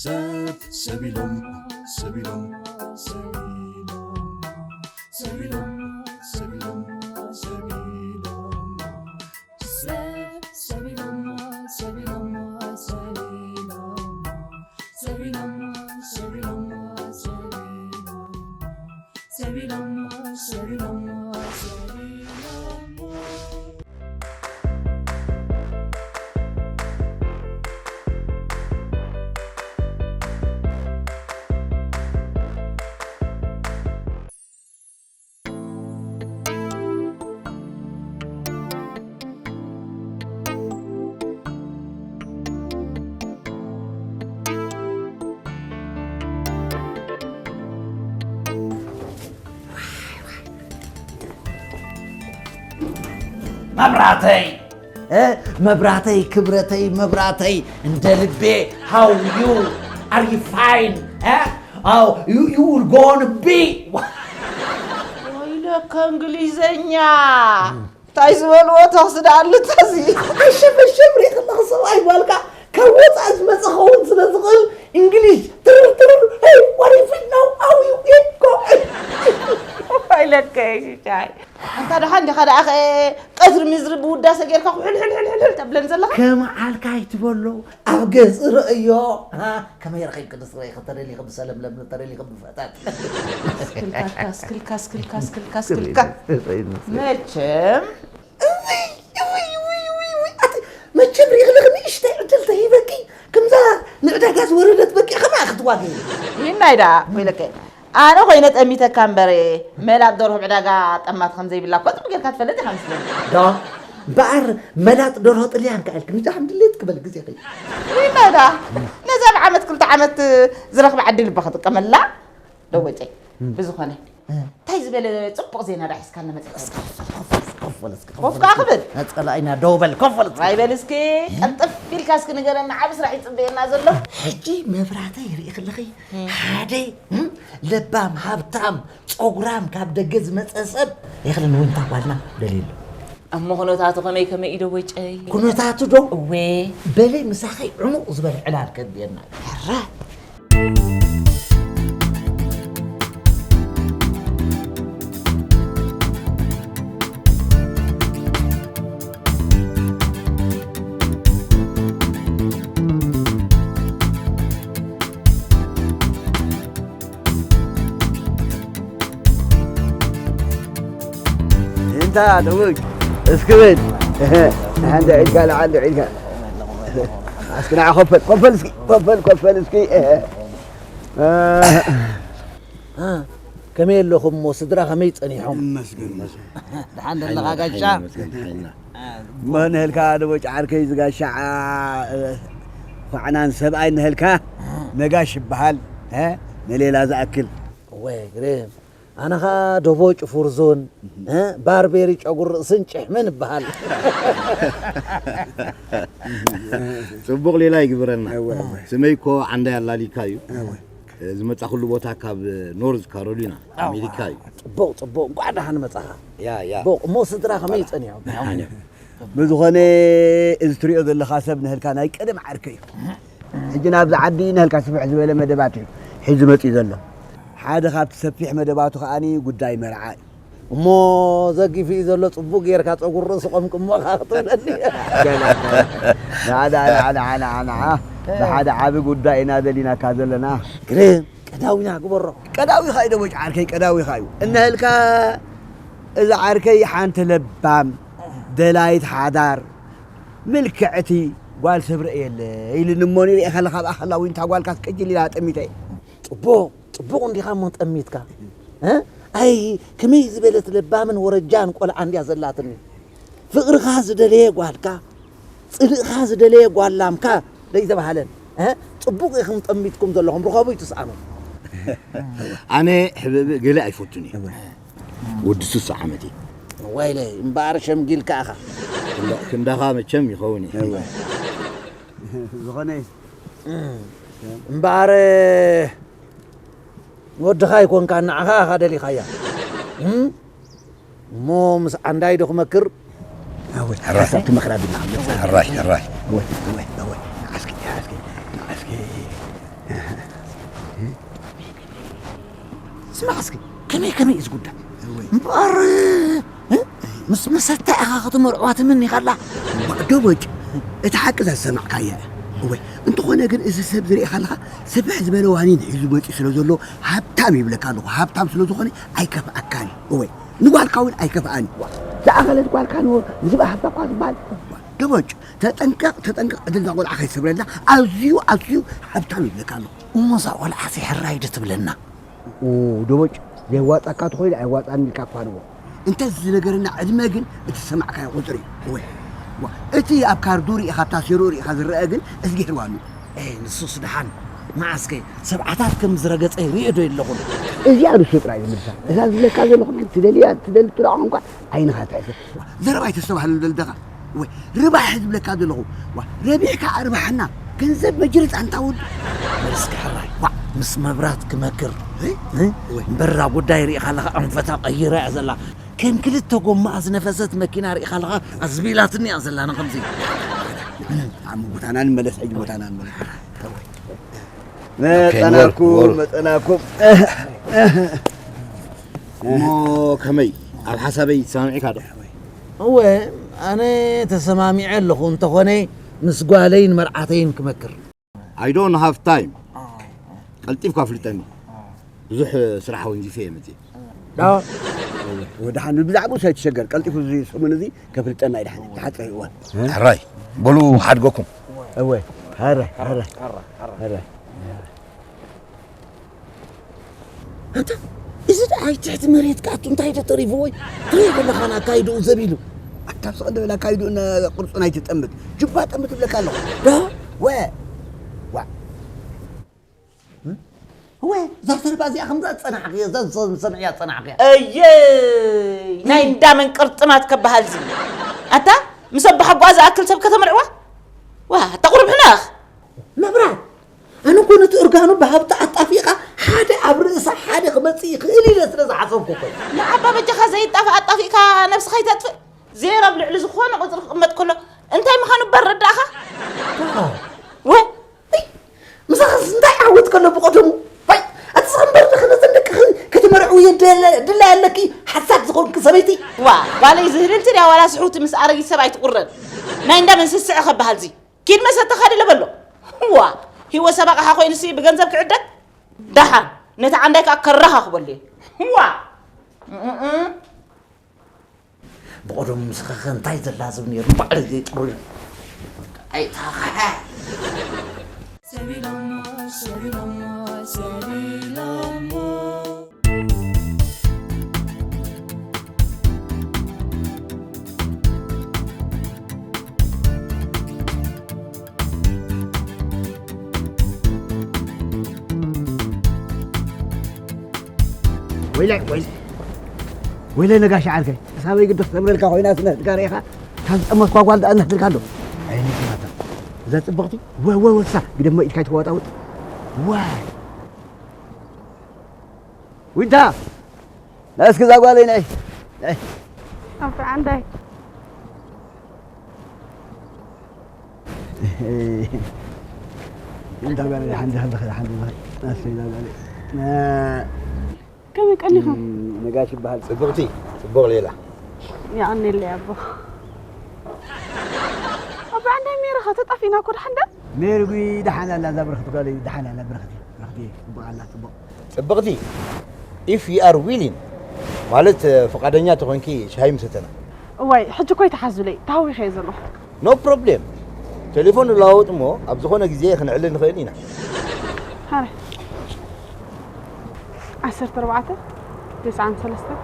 ሰብ ሰብ ኢሎም ሰብ ኢሎም ሰብ ኢሎም ሰብ ኢሎም ሰብ ኢሎም ሰብ ኢሎም ሰብ ሰብ ኢሎም ሰብ ኢሎም ሰብ ኢሎም ሰብ ኢሎም ሰብ ኢሎም ሰብ ኢሎም ሰብ ኢሎም ሰብ ኢሎም መብራተይ እ፣ መብራተይ ክብረተይ መብራተይ እንደ ልቤ፣ how you are you fine? እ? Oh, you you will go on be ወይለከ እንግሊዘኛ እንታይ ዝበልዎ ተኽሲ ደኣ ኣሉታዚ። ኣሸም ኣሸም ሪኢኽ ኣለኻ ሰብኣይ ጓልካ ካብ ወፃኢ ዝመፀ ክኸውን ስለ ዝኽእል እንግሊሽ ትርር ትርር hey what if it now how you it go ወይለከ ሽሻይ ኣንታ ደሓ እንዲኻ ደኣ ኸ ቀትሪ ምዝሪ ብውዳሰ ጌርካ ኩሕልሕልሕልሕል ተብለን ዘለኻ ከም ዓልካ ኣይትበሎ ኣብ ገፅ ርእዮ ሃ፣ ከመይ ረኺብክ ንስረይ ከተደሊኺ ብሰለምለም ተደሊኺ ብፈጠጥ ኣስክልካ ኣስክልካ ኣስክልካ ኣስክልካ ኣስክልካ መቸም እውይ፣ እውይ፣ እውይ፣ እውይ፣ እውይ፣ ኣቲ መቸም ሪእኽልኽ ንእሽተይ ዕድል ተሂበኪ፣ ከምዛ ንዕዳጋ ዝወረደት በቂ ኸማኣ ክትዋግኢ። ይናይ ደኣ ኮይለከ ኣነ ኮይነ ጠሚተካ እምበር መላጥ ደርሆ ዕዳጋ ጠማት ከም ዘይብላ እኮ ጽቡቅ ጌርካ ትፈልጥ ኢኻ መስለኒ። ዶ እምበኣር መላጥ ደርሆ ጥልያን ከኣልክ ንድሓን ድሌት ክበል ግዜ ኸይ ይናይ ደኣ ነዛ ብዓመት ክልተ ዓመት ዝረኽባ ዕድል እባ ክጥቀመላ ዶ ወጨይ ብዝኾነ እንታይ ዝበለ ጽቡቕ ዜና ዳ ሒዝካልና መጺእካ? እስኪ ኮፍ በል፣ ኮፍ በል፣ እስኪ ኮፍ በል፣ እስኪ ኮፍ በል እስኪ። ነጸላ ኢና ደው በል፣ ኮፍ በል እስኪ። ዋይ በል እስኪ፣ ቀልጥፍ ኢልካ እስኪ ንገረና፣ ዓቢ ስራሕ ይጽበየና ዘሎ። ሕጂ መብራተይ ርኢ ከለኺ፣ ሓደ፣ እም፣ ለባም፣ ሃብታም፣ ጸጉራም፣ ካብ ደገ ዝመጸ ሰብ፣ ይኽልን እውን እታ ጓልና ደልየሉ። እሞ ኩነታቱ ከመይ ከመይ እዩ ዶ ወጨይ? ኩነታቱ ዶ? እወ። በሊ ምሳኸይ ዕሙቕ ዝበለ ዕላል ከድልየና እዩ። ሕራይ። እንታ ደውግ እስኪ በል። እህ፣ ንሓንቲ ዒድካ ንሓንቲ ዒድካ። እስኪ ንዓ ኮፈል፣ ኮፈል እስኪ፣ ኮፈል፣ ኮፈል እስኪ። እህ። እ፣ ከመይ ኣለኹም እሞ ስድራ ከመይ ጸኒሖም? ይመስገን። ደሓን ዘለኻ ጋሻ? ይመስገን፣ ሓይልና። እሞ ንህልካ ደቦጭ ዓርከይ ዝጋሻ፣ እ፣ ኳዕናን ሰብኣይ ንህልካ ነጋሽ ይበሃል። እ፣ ንሌላ ዝኣክል። እወ፣ ግርም። ኣነ ኸኣ ደቦጭ ፉርዙን፣ እ፣ ባርቤሪ ጨጉሪ ርእስን ጭሕምን እበሃል። ጽቡቕ ሌላ ይግበረልና። እወ፣ እወ። ስመይ እኮ ዓንዳይ ኣላሊካ እዩ። እወ። ዝመጻኹሉ ቦታ ካብ ኖርዝ ካሮሊና፣ ኣዋ። ኣሜሪካ እዩ። ጽቡቕ፣ ጽቡቕ። እንቋዕ ደሓን መጻኻ። ያ፣ ያ። ጽቡቕ። እሞ ስድራ ከመይ ጸኒሖም? ደሓን እዮም። ብዝኾነ፣ እዚ ትሪኦ ዘለኻ ሰብ ንህልካ ናይ ቀደም ዓርከይ እዩ። ሕጂ ናብዚ ዓዲ ንህልካ ስፍሕ ዝበለ መደባት እዩ ሒዙ መጺኡ ዘሎ። ሓደ ካብቲ ሰፊሕ መደባቱ ከኣኒ ጉዳይ መርዓ እዩ። እሞ ዘጊፉ እዩ ዘሎ፣ ጽቡቕ ጌርካ ጸጉሪ ርእሲ ቆምቅሞ ኸኣ ክትብለኒ። ገለ፣ ገለ። ንዓ፣ ንዓ፣ ንዓ፣ ንዓ፣ ንዓ። ብሓደ ዓቢ ጉዳይ ኢና ደሊናካ ዘለና። ግርም፣ ቀዳዊና ግበሮ። ቀዳዊኻ እዩ ደቦጭ ዓርከይ፣ ቀዳዊኻ እዩ። እነህልካ እዚ ዓርከይ ሓንቲ ለባም፣ ደላይት ሓዳር፣ ምልክዕቲ ጓል ሰብ ርእየለ ኢሉኒ እሞ፣ ንሪኤ ከለኻ ብኣኸላ ዊንታ ጓልካስ ቅጅል ኢላ ጠሚተ እየ። ጽቡቕ፣ ጽቡቕ እንዲኻ እሞ ጠሚትካ። እ? ኣይ፣ ከመይ ዝበለት ለባምን ወረጃን ቆልዓ እንድያ ዘላትኒ። ፍቕርኻ ዝደለየ ጓልካ፣ ጽልእኻ ዝደለየ ጓል ላምካ ደይተባህለን። እ? ጽቡቕ ኢኹም ጠሚትኩም ዘለኹም፣ ርኸቡ ይትስኣኑ። ኣነ ሕብእብእ ገለ ኣይፈቱን እየ። እወ። ወዲ ስሳ ዓመት እየ። ወይለይ፣ እምበኣር ሸምጊልካ ኢኻ። ክንዳ-፣ ክንዳኻ መቸም ይኸውን እዩ። እወ። ዝኾነ እምበኣር ወድኻ ኣይኮንካን፣ ንዓኻ ኢኻ ደሊኻያ። እም? እሞ ምስ ዓንዳይ ዶ ክመክር? ሕራይ። ሓሳብ ትመኽራ ቢና። ሕራይ፣ ሕራይ። እወ፣ እወ፣ እወ። ንዓስኪ፣ ንዓስኪ፣ ንዓስኪ። ስማዕ እስኪ፣ ከመይ፣ ከመይ እዩ ዝጉዳይ? እወ። እምበኣር፣ እ? ምስ መሰታ ኢኻ ክትመርዕዋ ትምኒ ኻላ? ባ-፣ ደቦጭ፣ እቲ ሓቂ ዘሰማዕካያ እያ። እወ፣ እንተኾነ ግን እዚ ሰብ ዝርኢ ኻለኻ፣ ስፍሕ ዝበለ ዋኒን ሒዙ መፂኡ ስለ ዘሎ፣ ሃብታም ይብለካ ኣለኹ። ሃብታም ስለ ዝኾነ ኣይከፍኣካን እዩ። እወ፣ ንጓልካ እውን ኣይከፍኣን እዩ። ዝኣኸለት ጓልካ ንወ-፣ ንዝብኣ ሃብታ እኳ ዝበሃል። ደቦጭ፣ ተጠንቀቕ፣ ተጠንቀቕ፣ ዕድል እዛ ቆልዓ ከይሰብረላ፣ ኣዝዩ፣ ኣዝዩ ሃብታም ይብለካ ኣለኹ። እሞ እዛ ቆልዓ ሲ ሕራይ ዶ ትብለና? ኡ፣ ደቦጭ፣ ዘየዋጻካ ተኾይኑ ኣየዋጻን ኢልካ እኳ ንዎ። እንተ ዝነገረና ዕድመ ግን እቲ ዝሰማዕካዮ ቁጽሪ እዩ። እወ። ዋ፣ እቲ ኣብ ካርዱ ርኢኻ፣ ኣብታ ሴሮ ርኢኻ ዝረአ ግን እዝጊ ሕልዋኑ። ኤ፣ ንሱስ ደሓን። መዓስከ ሰብዓታት ከም ዝረገጸ ይርእዮ ዶ የለኹን? እዚኣ ንሱ ጥራይ ዝምልሳ። እዛ ዝብለካ ዘለኹ ግን ትደልያ፣ ትደሊ ትረኣ እንኳ ዓይንኻ ትሕስር። ዘረባ ኣይተስተባህል ደልደኻ። ወይ ርባሕ ዝብለካ ዘለኹ። ዋ፣ ረቢሕካ ኣርባሓና። ገንዘብ መጅርጽ ኣንታ ወዲ። በል እስኪ ሕራይ። ዋ። ምስ መብራት ክመክር። እ? እ? ወይ። እምበራ ጉዳይ ርኢኻ ኣለኻ ኣንፈታ ቀይራ እያ ዘላ። ከም ክልተ ጎማኣ ዝነፈሰት መኪና ርኢኻ ኣለኻ ኣዝቢላትኒ እያ ዘላ ንኸምዚ። ኣብ ቦታና ንመለስ፣ ሕጂ ቦታና ንመለስ። መጸናኩም፣ ወሩ። መጸናኩም። እሞ ከመይ? ኣብ ሓሳበይ ተሰማሚዕካ ዶ? እወ፣ ኣነ ተሰማሚዐ ኣለኹ፣ እንተኾነ ምስ ጓለይን መርዓተይን ክመክር። I don't have time። ቀልጢፍካ ኣፍልጠኒ። ብዙሕ ስራሕ ወንዚፈ እየ መፅእ። ዳ-፣ ወደሓን ብዛዕባኡ ኣይትሸገር፣ ቀልጢፉ እዚ ሰሙን እዚ ከፍልጠና እዩ ደሓን፣ ተሓፀረ እዋን። ሕራይ፣ በሉ ሓድገኩም። እወ፣ ሕራይ፣ ሕራይ፣ ሕራይ። ኣታ፣ እዚ ደኣ ኣይ ትሕቲ መሬት ክኣቱ እንታይ ዶ ተሪፍዎ? ትሪኦ ዘለኻን ኣካይድኡ ዘቢሉ። ኣታ፣ ኣብ ስቕ እንደ በል ኣካይድኡ ነ-፣ ቅርጹን ኣይትጠምት። ጅባ ጠምት እብለካ ኣለኹ። ዶ? ወ-፣ ዋ። ወ-፣ እዛ ተርባ እዚኣ ከምዛ ዝጸናሕክዮ፣ እዛ ዝሰምዕያ ዝጸናሕክያ። እየ፣ ናይ እንዳ መን ቅርጥማት ከበሃል እዚ። ኣታ፣ ምስ ኣቦሓጎኣ ዝኣክል ሰብ ከተመርዕዋ? ዋ፣ ኣታ ቁሩብ ሕነኽ። መብራት። ኣነ እኮ ነቲ እርጋኑ ብሃብቲ ኣጣፊእካ ሓደ ኣብ ርእሳ ሓደ ክመጽእ ይኽእል ኢለ ስለ ዝሓሰብኩ እኮ እዩ። ንዓባ በጃኻ ዘይጣፍ ኣጣፊእካ ነብስኻ ኣይተጥፍእ። ዜሮ ኣብ ልዕሊ ዝኾነ ቁጽሪ ክቕመጥ ከሎ እንታይ ምዃኑ እባ ረዳእኻ? ዋው። ወይ፣ እይ፣ ምሳኻስ እንታይ ዓወት ከሎ ብቐደሙ? ወይ፣ ኣቲ ዝኸምበር ዶ ክነዘን ደቅኺ ክትመርዕዊ የደለ-፣ ድላይ ኣለኪ ሓሳድ ዝኾንኪ ሰበይቲ? ዋ፣ ጓለይ ዝህልልቲ ድያ ዋላ ስሕውቲ ምስ ኣረጊት ሰብኣይ ትቑረን? ናይ እንዳ መን ስስዐ ከበሃል እዚ? ኪድ መሰተኻ ድለ በሎ። ዋ፣ ህይወት ሰብ ኣቕሓ ኮይኑሲ ብገንዘብ ክዕደግ? ደሓን፣ ነቲ ዓንዳይ ከኣ ከራኻ ክበሉ እየ። ዋ! እም፣ እም። ብቐደሙ ምስኸኸ እንታይ ዘላዝብ ነይሩ? ባዕለይ ዘይጥሩ። ኣይታኸሐ። ሰቢሎሞ፣ ሰቢሎሞ፣ ሰቢሎሞ። ወይላይ፣ ወይላይ። ወይላይ ነጋሽ ዓርከይ። ሳበይ ግዲ ክሰብረልካ ኮይና ስነትካ ርኢኻ፣ ካብ ዝጠመትኳ ጓል ደኣ ነትልካ ኣሎ። ዓይነይ ጥማታ። እዛ ጽብቕቲ፣ ወ-፣ ወ-፣ ወሳ፣ ግደሞ ኢድካ ይትዋጣውጥ። ዋይ። ዊንታ! ናይ እስኪ እዛ ጓለይ ነይ። ነይ። ኣንፈ ዓንዳይ። እንዳ ጓለይ ሓንቲ፣ ሓንቲ፣ ሓንቲ፣ ሓንቲ፣ ሓንቲ፣ እዛ ጓለይ። እ፣ ከመይ ቀኒኹም? እም፣ ነጋሽ ይበሃል። ጽብቕቲ፣ ጽቡቕ ሌላ። የቐንየለይ ኣቦ። ኣቦ ዓንዳይ ሜሪኻ ተጣፊእና እኮ ደሓን ደ? ሜሪ ጉይ ደሓን ኣላ እዛ ብርኽቲ ጓለይ፣ ደሓን ኣላ ብርኽቲ፣ ብርኽቲ፣ ጽቡቕ ኣላ፣ ጽቡቕ። ጽብቕቲ፣ if you are willing፣ ማለት፣ ፍቓደኛ ተኾንኪ ሻሂ ምሰተና። እዋይ፣ ሕጂ እኮ ይተሓዙለይ፣ ተሃዊኸ እየ ዘለኹ። No problem። ቴሌፎን ንለዋወጥ እሞ ኣብ ዝኾነ ግዜ ክንዕልል ንኽእል ኢና። ሃረ። ዓሰርተ ኣርባዕተ፣ ተስዓን ሰለስተን።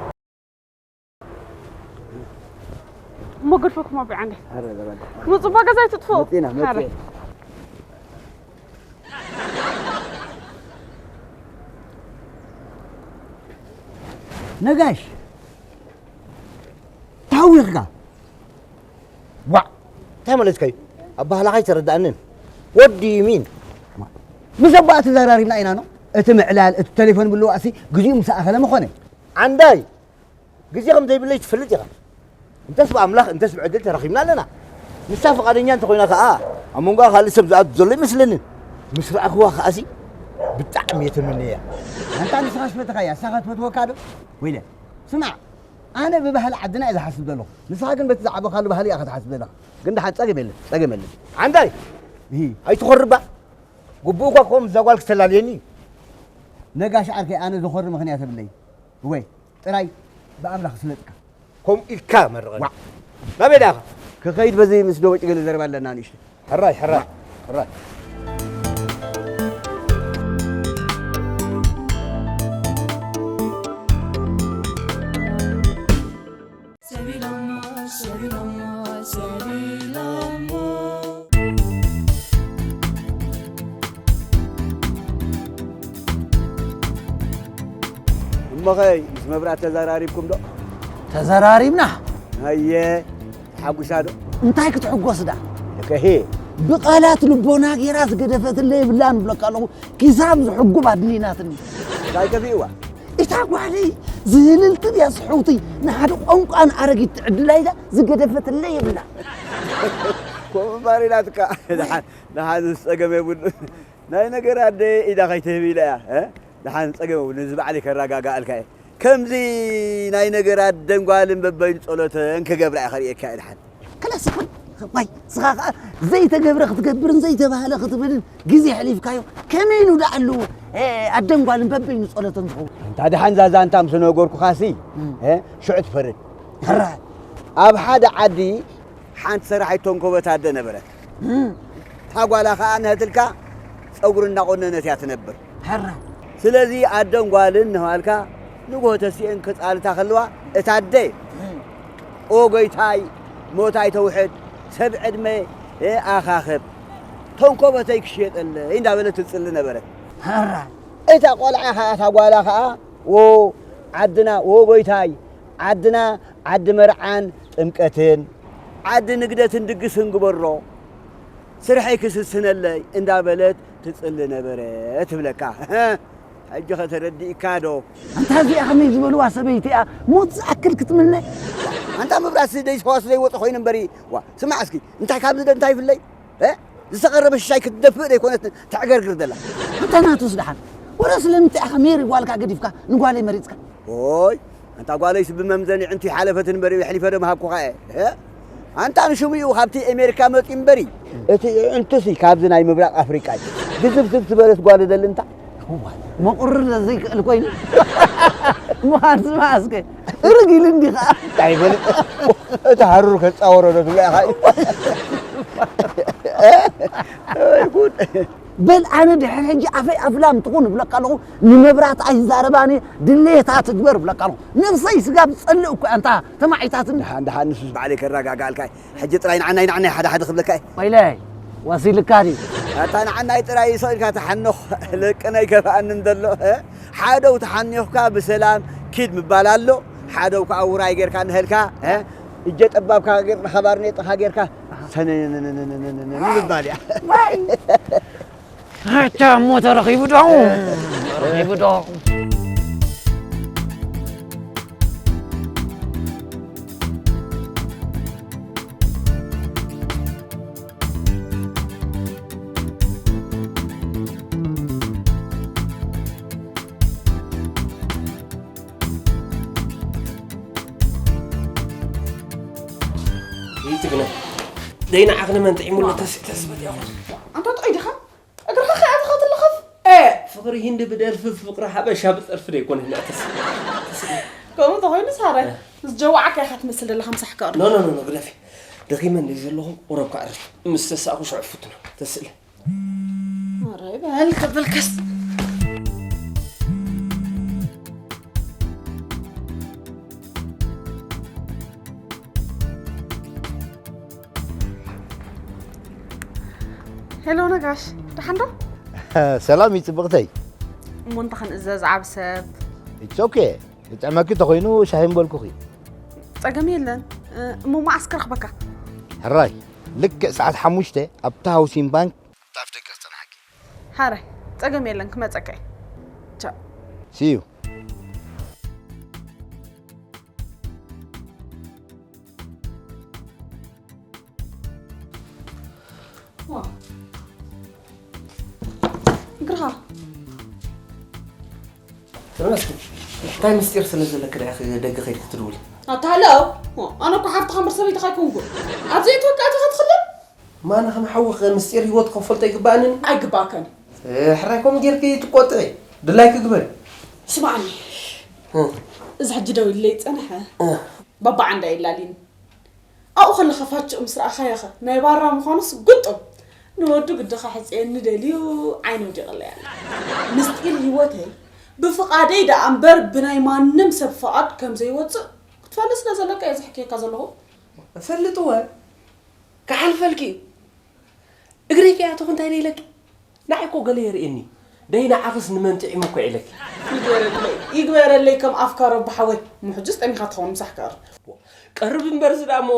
እሞ ገድፈኩም ኣብ ዓንደ። ሃረ፣ ዘበለ። ምጹ፣ እባ ገዛ ኣይትጥፍኡ። መጺና፣ መጺ-፣ ሃረ። ነጋሽ፣ ተሃዊኽካ። ዋዕ፣ እንታይ ማለትካ እዩ? ኣባህላኻ ኣይተረዳእንን። What do you mean? ምስ ኣቦኣ ተዘራሪብና ኢና ኖ። እቲ ምዕላል፣ እቲ ቴሌፎን ምልዋእሲ ግዜኡ ምስ ኣኸለ ምኾነ። ዓንዳይ፣ ግዜ ከም ዘይብለይ ትፈልጥ ኢኻ። እንተስ ብኣምላኽ እንተስ ብዕድል ተራኺብና ኣለና። ንሳ ፍቓደኛ እንተኾይና ከኣ ኣብ መንጎኣ ካልእ ሰብ ዝኣቱ ዘሎ ይመስለንን። ምስ ረኣኽዋ ከኣሲ ብጣዕሚ እየ ተመነያ። ኣንታ ንስኻስ ፈተኻያ፣ እሳ ከ ትፈትወካ ዶ? ወይለ፣ ስማዕ፣ ኣነ ብባህሊ ዓድና እየ ዝሓስብ ዘለኹ። ንስኻ ግን በቲ ዝዓበኻሉ ባህሊ ኢኻ ትሓስብ ዘለኻ። ግን ደሓን ጸገም የለን፣ ጸገም የለን። ዓንዳይ፣ እሂ። ኣይትኾርባ። ግቡእ እኳ ክኸውን እዛ ጓል ክተላልየኒ እዩ። ነጋሽ ዓርከይ፣ ኣነ ዘኾሪ ምኽንያት የብለይን። ወይ፣ ጥራይ ብኣምላኽ ስለጥካ። ከምኡ ኢልካ መርቐኒ። ዋዕ። ናበይ ደኣ ኢኻ? ክኸይድ በዚ ምስ ዶቦጭ ገለ ዘረባ ኣለና ንእሽቶ። ሕራይ፣ ሕራይ፣ ሕራይ። ሰቢሎሞ፣ ሰቢሎሞ፣ ሰቢሎሞ። እሞኸ ምስ መብራት ተዘራሪብኩም ዶ? ተዘራሪብና። ኣየ፣ ተሓጒሳ ዶ? እንታይ ክትሕጎስ ዳ? ከሄ። ብቓላት ልቦና ጌራ ዝገደፈትለ የብላን እብለካ ኣለኹ። ኪሳብ ዝሕጉብ ኣድሊናትኒ። እንታይ ከፊእዋ? እታ ጓለይ ዝህልልቲ ድያ ስሕውቲ ንሓደ ቋንቋን ኣረጊት ትዕድላ ኢላ ዝገደፈትለ የብላ። ከምኡ እምበር ኢላትካ። ደሓን፣ ደሓን ዝጸገም የብሉን። ናይ ነገር ኣደ ኢዳ ከይትህብ ኢላ እያ፣ እ? ደሓን ጸገም የብሉን። እዚ ባዕለይ ከረጋግኣልካ እየ። ከምዚ ናይ ነገር ኣደን ጓልን በበይኑ ጸሎተን ክገብራ እየ ከርእየካ እየ ደሓን። ክላስ እኮ፣ ዋይ፣ ንስኻ ኸኣ ዘይተገብረ ክትገብርን ዘይተባህለ ክትብልን ግዜ ኣሕሊፍካዮ። ከመይ ኢሉ ደኣ ኣሉ፣ እ፣ ኣደን ጓልን በበይኑ ጸሎተን ዝኸውን? እንታ ደሓን ዛዛንታ ምስ ነገርኩኻሲ፣ እም። እ፣ ሽዑ ትፈርድ። ሕራይ። ኣብ ሓደ ዓዲ ሓንቲ ሰራሒት ተንኮበት ኣደ ነበረት። እም። እታ ጓላ ኸኣ ንህትልካ ጸጉሪ እናቖነነት እያ ትነብር። ሕራይ። ስለዚ ኣደን ጓልን ንባልካ ንግሆ ተሲኤን ክጻልታ ከለዋ፣ እታ ኣደ፣ እም። "ኦ ጎይታይ፣ ሞት ኣይተውሕድ፣ ሰብ ዕድመ ኣኻኽብ፣ ተንኮበተይ ክሽየጠለይ" እንዳበለት ትጽሊ ነበረት። ሕራይ። እታ ቆልዓ ኸኣ፣ እታ ጓላ ኸኣ፣ "ዎ ዓድና፣ ዎ ጎይታይ፣ ዓድና ዓዲ መርዓን ጥምቀትን፣ ዓዲ ንግደትን ድግስን ግበሮ፣ ስርሐይ ክስስነለይ" እንዳበለት ትጽሊ ነበረት ትብለካ። ሕጂ ኸ ተረዲእካ ዶ? ኣንታ እዚኣ ኸመይ ዝበልዋ ሰበይቲ እያ፣ ሞት ዝኣክል ክትምነ? ኣንታ ምብራስ ደይሰዋስ ዘይወጸ ኾይኑ እምበሪ። ዋ፣ ስማዕ እስኪ፣ እንታይ ካብ ዝደ እንታይ ይፍለይ? እ? ዝተቐረበ ሽሻይ ክትደፍእ ደይኮነት ተዕገርግር ዘላ። ኣንታ ናቱስ ደሓን፣ ወረ ስለምንታይ ኢኻ ሜሪ ጓልካ ገዲፍካ ንጓለይ መሪጽካ? ኦይ፣ ኣንታ ጓለይስ ብመምዘኒ ዕንቱ ይሓለፈት እምበሪ፣ የሕሊፈ ዶ ምሃብኩኻ እየ? እ? ኣንታ ንሽሙ እዩ ካብቲ ኣሜሪካ መጺኡ እምበሪ፣ እቲ ዕንቱሲ ካብዚ ናይ ምብራቕ ኣፍሪቃ እዩ። ግዝፍ ዝፍ ዝበለት ጓል ደሊ እንታ። እዋይ፣ መቑርር ዘይክእል ኮይኑ። ምዃን ስማ እስከ፣ እርግ ኢሉ እንዲ ኸኣ። እንታይ ይበል? እቲ ሃሩር ከጻወሮ ዶ ትብላ ኢኻ? ኣይ ጉድ። በል ኣነ ድሕሪ ሕጂ ኣፈይ ኣፍላም ትኹን እብለካ ኣለኹ፣ ንመብራት ኣይዛረባን እየ፣ ድሌታ ትግበር እብለካ ኣለኹ። ነብሰይ ስጋብ ጸልእ እኮ ኣንታ ተማዒታትኒ። ደሓን፣ ደሓን፣ ንሱስ ባዕለይ ከረጋግኣልካ እየ። ሕጂ ጥራይ ንዓናይ፣ ንዓናይ ሓደ ሓደ ክብለካ እየ። ወይለይ፣ ወሲልካ ድዩ? ኣታ ንዓናይ ጥራይ ይስቕ ኢልካ ተሓንኽ፣ ለቅነይ ከፍኣኒ እንተሎ፣ እ? ሓደው ተሓኒኽካ ብሰላም ኪድ ምባል ኣሎ፣ ሓደው ከኣ ውራይ ጌርካ እንሀልካ፣ እ? እጀ ጠባብካ ጌር፣ ንኻባርኔጣኻ ጌርካ፣ ሰነነነነነነነ ምባል እያ። ዋይ! ኣታ እሞ ተረኺቡ ዶ? ተረኺቡ ዶ? ይትግነ ደይና ዓኽነ መን ጥዒሙሎ ተስ-፣ ተስበት ያኹን። ኣንታ ጥዑይ ዲኻ? እግርኻ ከኣ ትኸትልኸፍ? ኤ፣ ፍቕሪ ሂንዲ ብደርፊ፣ ፍቕሪ ሓበሻ ብጸርፊ ደይኮነ ህና ተስ-፣ ተስ-፣ ከምኡ ተኾይኑ ሳረ፣ እ። ዝጀዋዓካ ኢኻ ትመስል ዘለኻ ምሳሕ ከቕርብ። ኖ፣ ኖ፣ ኖ፣ ኖ፣ ግደፊ። ደኺመ እንደ ዘለኹ ቁረብ ከዕርፍ። ምስ ተሳእኩ ሽዑ ፍትኖ። ተስእለ። ኧረ በል ክብልክስ። ሄሎ ነጋሽ፣ ደሓን ዶ? ሰላም እዩ ጽብቕተይ። እሞ እንታይ ክንእዘዝ ዓቢ ሰብ? It's okay። ዝጥዕመኪ ተኾይኑ ሻሂ ምበልኩኺ። ጸገም የለን። እሞ መዓስ ክረኽበካ? ሕራይ፣ ልክዕ ሰዓት ሓሙሽተ ኣብታ ሃውሲን ባንክ ኣብታ ኣፍደገ ክጸንሓኪ። ሕራይ፣ ጸገም የለን፣ ክመጸካ እየ። ቻው። See you። እግርኻ ተመስገን። እንታይ ምስጢር ስለ ዘለክ ዳ ደገ ከይድ ክትድውል? ኣታ ሃሎ። ኣነ እኮ ሓፍትኻ እምበር ሰበይትኻ ኣይኮንኩን። ኣብ ዘይትወቃ ኢኻ ትኽልል? ማና ከም ሓውኸ ምስጢር ህይወት ከፈልጦ ይግባእንን? ኣይግባእከን። ሕራይ ከምኡ ጌርኪ ትቆጥዒ ድላይኪ ግበሪ። ስማዕኒ፣ እዚ ሕጂ ደው ኢለይ ጸንሐ። ባባ ዓንዳ የላልይን። ኣብኡ ከለኻ ፋችእ ምስ ረኣኻዮኸ ናይ ባራ ምዃኑስ ግጡም። ንወዱ ግድኻ ሕጽየኒ ደልዩ ዓይኑ ኣውዲቕለይ ኣሎ። ምስጢር ህይወተይ ብፍቓደይ ደኣ እምበር ብናይ ማንም ሰብ ፍቓድ ከም ዘይወጽእ ክትፈልጥ ስለ ዘለካ እየ ዝሕክየካ ዘለኹ። እፈልጥወ ክሓልፈልኪ እዩ። እግረይ ከይኣተኹ እንታይ ደይለኪ? ንዓይ እኮ ገለ የርእየኒ። ደይ ንዓኽስ ንመን ጥዒሙ እኮ ኢለኪ። ይግበረለይ ይግበረለይ ከም ኣፍካሮ ብሓወይ። እሞ ሕጅስ ጠሚኻ ትኸውን ምሳሕ ክቐርብ። ቀርብ እምበር እዚ ደኣ እሞ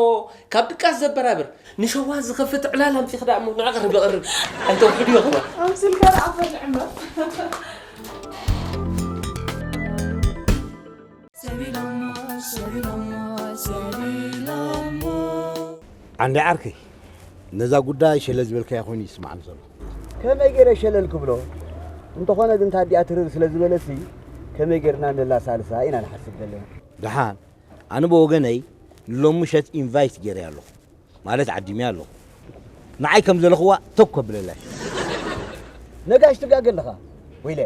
ካብ ድቃስ ዘበራብር ንሸዋ ዝኸፍት ዕላል ኣምጺኺ ደኣ እሞ ንዓ ቀርብ ቀርብ ኣይተውሕድዮ እኮ። ኣምሲልካ ደኣ ፈልዕ እምበር። ዓንዲ ዓርከይ ነዛ ጉዳይ ሸለል ዝበልካያ ኮይኑ ይስማዓኒ ዘሎ። ከመይ ገይረ ሸለል ክብሎ? እንተኾነ ግን ታዲኣ ትርር ስለ ዝበለሲ ከመይ ገይርና ነላሳልሳ ኢና ንሓስብ ዘለና። ደሓን ኣነ ብወገነይ ንሎሚ ምሸት ኢንቫይት ገይረያ ኣለኹ። ማለት ዓዲመያ ኣለኹ። ንዓይ ከም ዘለኽዋ ተኮ ብለላይ። ነጋሽ ትጋገ ኣለኻ ወይለ።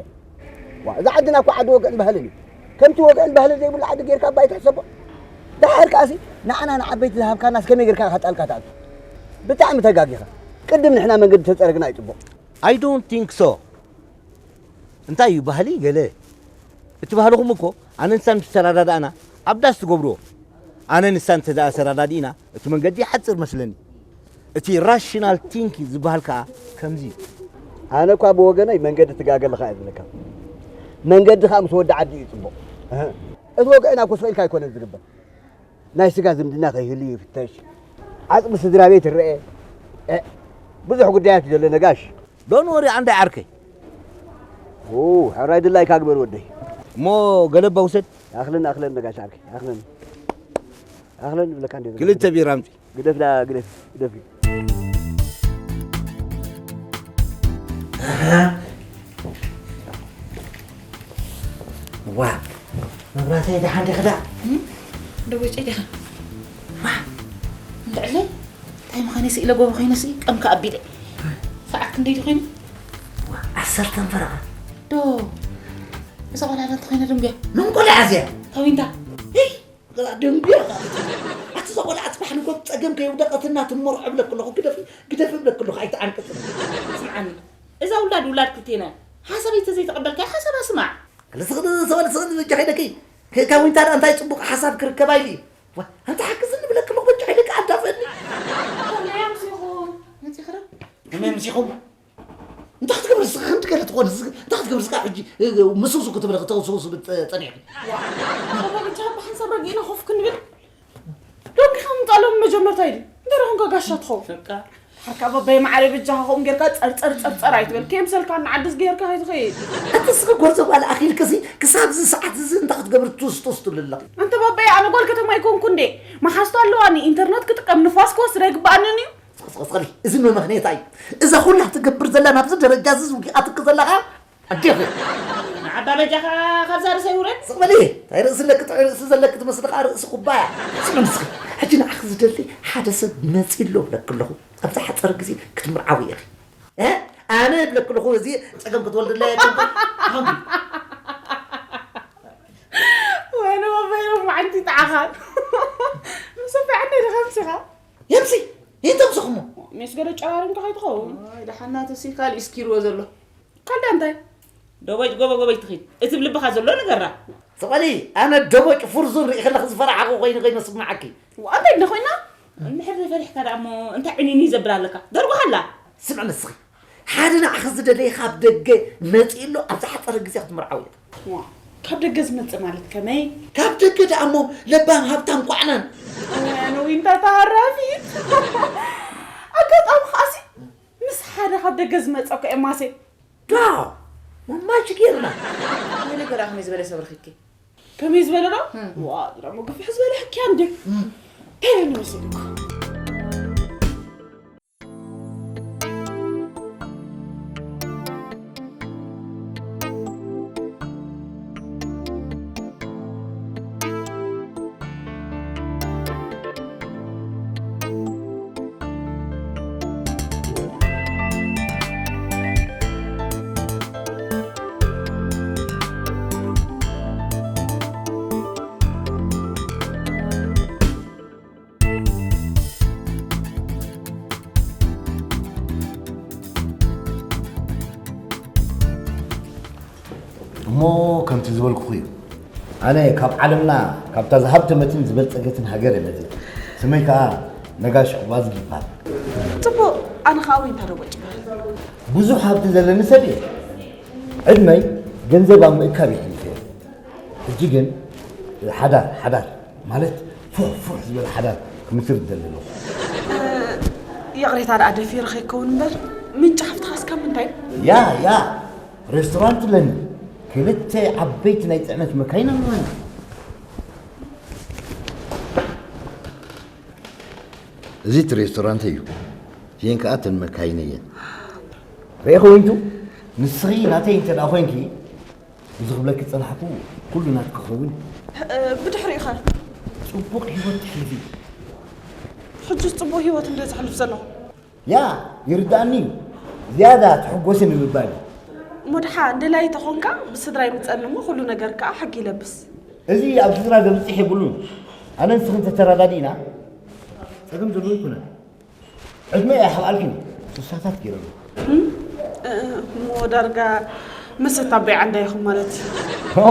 ዋ እዛ ዓድና እኮ ዓዲ ወግዕን ባህልን እዩ። ከምቲ ወግዕን ባህልን ዘይብሉ ዓዲ ጌርካ እባ ኣይትሕሰቦ። ደሓር ከኣሲ ንዓና ንዓበይቲ ዝሃብካናስ ከመይ ጌርካ ኢኻ ጣልቃ ትኣቱ? ብጣዕሚ ተጋጊኻ። ቅድም ንሕና መንገዲ ተጸረግና እዩ ጽቡቕ። I don't think so። እንታይ እዩ ባህሊ ገለ? እቲ ባህልኹም እኮ ኣነ ንሳ ምስ ተረዳዳእና ኣብ ዳስ ትገብርዎ። ኣነ ንሳ እንተ ደኣ ተረዳዲእና እቲ መንገዲ ይሓጽር መስለኒ። እቲ ራሽናል ቲንክ ዝበሃል ከኣ ከምዚ እዩ። ኣነ እኳ ብወገነይ መንገዲ ትጋገ ኣለኻ እየ ዝብለካ። መንገዲ ከኣ ምስ ወዲ ዓዲ እዩ ጽቡቕ። እህ፣ እቲ ወግዕና እኮ ስቕ ኢልካ ኣይኮነን ዝግበር። ናይ ስጋ ዝምድና ከይህሉ ይፍተሽ። ዓጽሚ ስድራ ቤት ይረኤ። እ፣ ብዙሕ ጉዳያት እዩ ዘሎ ነጋሽ። ዶን ወሪ ዓንዳይ ዓርከይ። ኡ፣ ሕራይ ድላይካ ግበር ወደይ። እሞ ገለባ ውሰድ። ኣኽለን ኣኽለን ነጋሽ ዓርከይ፣ ኣኽለን። ኣኽለን ይብለካ እንዴ። ክልተ ቢራ ኣምጺ። ግደፍ ዳ ግደፍ ግደፍ። ዋ መብራተይ ደሓን ዲኺ ዳ? ደቦጨይ ዲኻ? ዋ እንድዕለይ እንታይ ምዃነ ስኢለ ጎቦ ኮይነ ሲ ቀምካ ኣቢለ። ሰዓት ክንደይ ዲ ኮይኑ? ዓሰርተን ፈረቓ። ዶ እዛ ቆልዓ ዳ እንተኾይነ ደንጉያ? መን ቆልዓ እዚኣ? ታዊንታ። ሂይ! ገላ ደንጉያ ዳ። ኣቲ እዛ ቆልዓ ጽባሕ ንጎት ጸገም ከየውደቐትና ትመርዖ እብለኪ ኣለኹ። ግደፊ ግደፊ እብለኪ ኣለኹ። ኣይትዓንቅጽ። ስምዓኒ እዛ ውላድ ውላድ ክልቴና ሓሳበይ ተዘይተቐበልካያ ሓሳባ ስማዕ። ልስኽኒ ሰበል ስኽኒ በጃኺ ደቂ ከካዊንታ ደኣ እንታይ ጽቡቕ ሓሳብ ክርከባ ኢሉ እዩ። ዋ ኣንቲ ሓግዝኒ ብለኪ ኣለኹ በጃኺ ደቂ ኣዳፍእኒ። ከመይ ኣምሲኹም? እንታይ ክትገብር ስኻ ከምቲ ገለ ትኾን እንታይ ክትገብር ስኻ ሕጂ ምስውሱ ክትብል ተውስውስ ጸኒሕኪ። ዋ፣ ኣባ ብቻ ብሓንሳብ ረጊእና ኮፍ ክንብል ዶንኪኻ ምምጻእ ሎሚ መጀመርታ ኢዩ። እንተ ደኣ ኾንካ ጋሻ ትኸውን። በቃ። ሓርካ በበይ ማዕረ በጃኻ ከምኡ ጌርካ ጸር ጸር ጸር ጸር ኣይትበል። ከየምሰልካ ንዓዲ ዝገርካ ከይትኸይድ። ኣቲ እስኺ ጎርዞ ጓል ኣኺልክሲ ክሳብ እዚ ሰዓት እዚ እንታይ ክትገብሪ ቱስ ቱስ ትብሊ ኣለኺ? ኣንተ ባባየ ኣነ ጓል ከተማ ኣይኮንኩ እንዴ? መሓዝቱ ኣለዋኒ፣ ኢንተርነት ክጥቀም፣ ንፋስ ክወስድ ኣይግብኣንን እዩ። ስቕ ስቕ ስቕ በሊ፣ እዚ መመኽነይታ እዩ። እዛ ኹላ ትገብር ዘላ ናብዚ ደረጃ እዚ ዝውዲቓትኪ ዘላ ኸኣ ኣዴኺ። ንዓባ በጃኻ ካብዛ ርእሰይ ውረድ። ስቕ በሊ፣ እንታይ ርእሲ ኣለኪ ጥዑይ ርእሲ ዘለኪ ትመስሊ ኸኣ ርእሲ ኩባያ። ስሚ ንስኺ፣ ሕጂ ንዓኺ ዝደሊ ሓደ ሰብ መጺኡ ኣሎ እብለኪ ኣለኹ። ኣብዚ ሓጸር ግዜ ክትምርዓዊ ኢኺ። እ? ኣነ እብለኪ ኣለኹ እዚ ጸገም ክትወልድላ የብልክን። ሃንጊ። ወይነ ወበይነ መዓንቲ ጣዓኻ። ምሰፊ ዓንደ ድኸምሲኻ። የምሲ ይተምስኹሞ። ሜስ ገለ ጨራሪምካ ከይትኸውን። ኣይ ደሓናትሲ ካልእ እስኪርዎ ዘሎ። ካልዳ እንታይ? ደቦጭ ጎበ ጎበይ ትኺድ። እቲ ብልብኻ ዘሎ ንገራ። ስቕ በሊ ኣነ ደቦጭ ፍርዙን ርኢ ከለኺ ዝፈራሓኹ ኮይኑ ከይመስማዓኪ። እንታይ እንደ ኮይና? እንድሕር ዘይፈሪሕካ ደኣ እሞ እንታይ ዕኒኒ ዘብል ኣለካ? ደርጉሓላ። ስምዒ ንስኺ። ሓደ ንዓኺ ዝደለየ ካብ ደገ መጺኡ ኣሎ፣ ኣብ ዝሓጸረ ግዜ ክትምርዓዊ ኢኺ። ዋ፣ ካብ ደገ ዝመጽእ ማለት ከመይ? ካብ ደገ ደኣ እሞ ለባም ሃብታም ኳዕናን። ኣነ ዊንታ ተሃራፊት። ኣጋጣሚ ከኣሲ ምስ ሓደ ካብ ደገ ዝመጸ እኮ እየ ማሴ። ዳ ማማች ጌርና። ወይ ነገር ኣኽመይ ዝበለ ሰብ ረኺብኪ? ከመይ ዝበለ ዶ? ዋ፣ እዚ ደሞ ግፍሕ ዝበለ ሕክያ እንዴ? እንታይ ኢለ ንመስለኩ? እሞ ከምቲ ዝበልኩኹ እዩ። ኣነ ካብ ዓለምና ካብታ ዝሃብተመትን ዝበልጸገትን ሃገር እየ መጽእ። ስመይ ከኣ ነጋሽ ዑቕባዝጊ ይበሃል። ጽቡቕ፣ ኣነ ከኣ ዊንታ ደቦጭ ይበሃል። ብዙሕ ሃብቲ ዘለኒ ሰብ እየ። ዕድመይ ገንዘብ ኣብ ምእካብ እዩ ሕሊፈዮ። ሕጂ ግን ሓዳር ሓዳር ማለት ፉሕ ፉሕ ዝበለ ሓዳር ክምስርት ደሊ ኣለኹ። ይቕሬታ ደኣ ደፊረ ከይከውን እምበር ምንጪ ሃፍትኻስ ካብ ምንታይ እዩ? ያ ያ ሬስቶራንት ኣለኒ። ክልተ ዓበይቲ ናይ ጽዕነት መካይን ኣለዋኒ። እዚ እቲ ሬስቶራንት እዩ። እዚአን ከኣ እተን መካይን እየን። ርኤ ኮይንቱ ንስኺ ናተይ እንተ ደኣ ኮይንኪ እዚ ክብለኪ ዝጸናሕኩ ኩሉ ናትኪ ክኸውን እዩ። ብድሕሪኡ ኸ? ጽቡቕ ህይወት ትሕልፊ። ሕጅስ ጽቡቕ ህይወት እንደ ዘሕልፍ ዘለኹ። ያ ይርዳእኒ እዩ። ዝያዳ ትሕጎሲ ንምባል እዩ። እሞ ደሓ እንደላይ ተኾንካ ብስድራ ይምጸኒ እሞ ኩሉ ነገር ከኣ ሕጊ ይለብስ። እዚ ኣብ ስድራ ዘብጽሕ የብሉን። ኣነ ንስኽን ተተረዳዲእና ጸገም ዘለዎ ኣይኮነን። ዕድመ ኣይሓብኣልክን ስሳታት ገይረ ኣለኹ። እሞ ዳርጋ መሰት ኣቦይ ዓንዳ ኢኹም ማለት እዩ። ኦ፣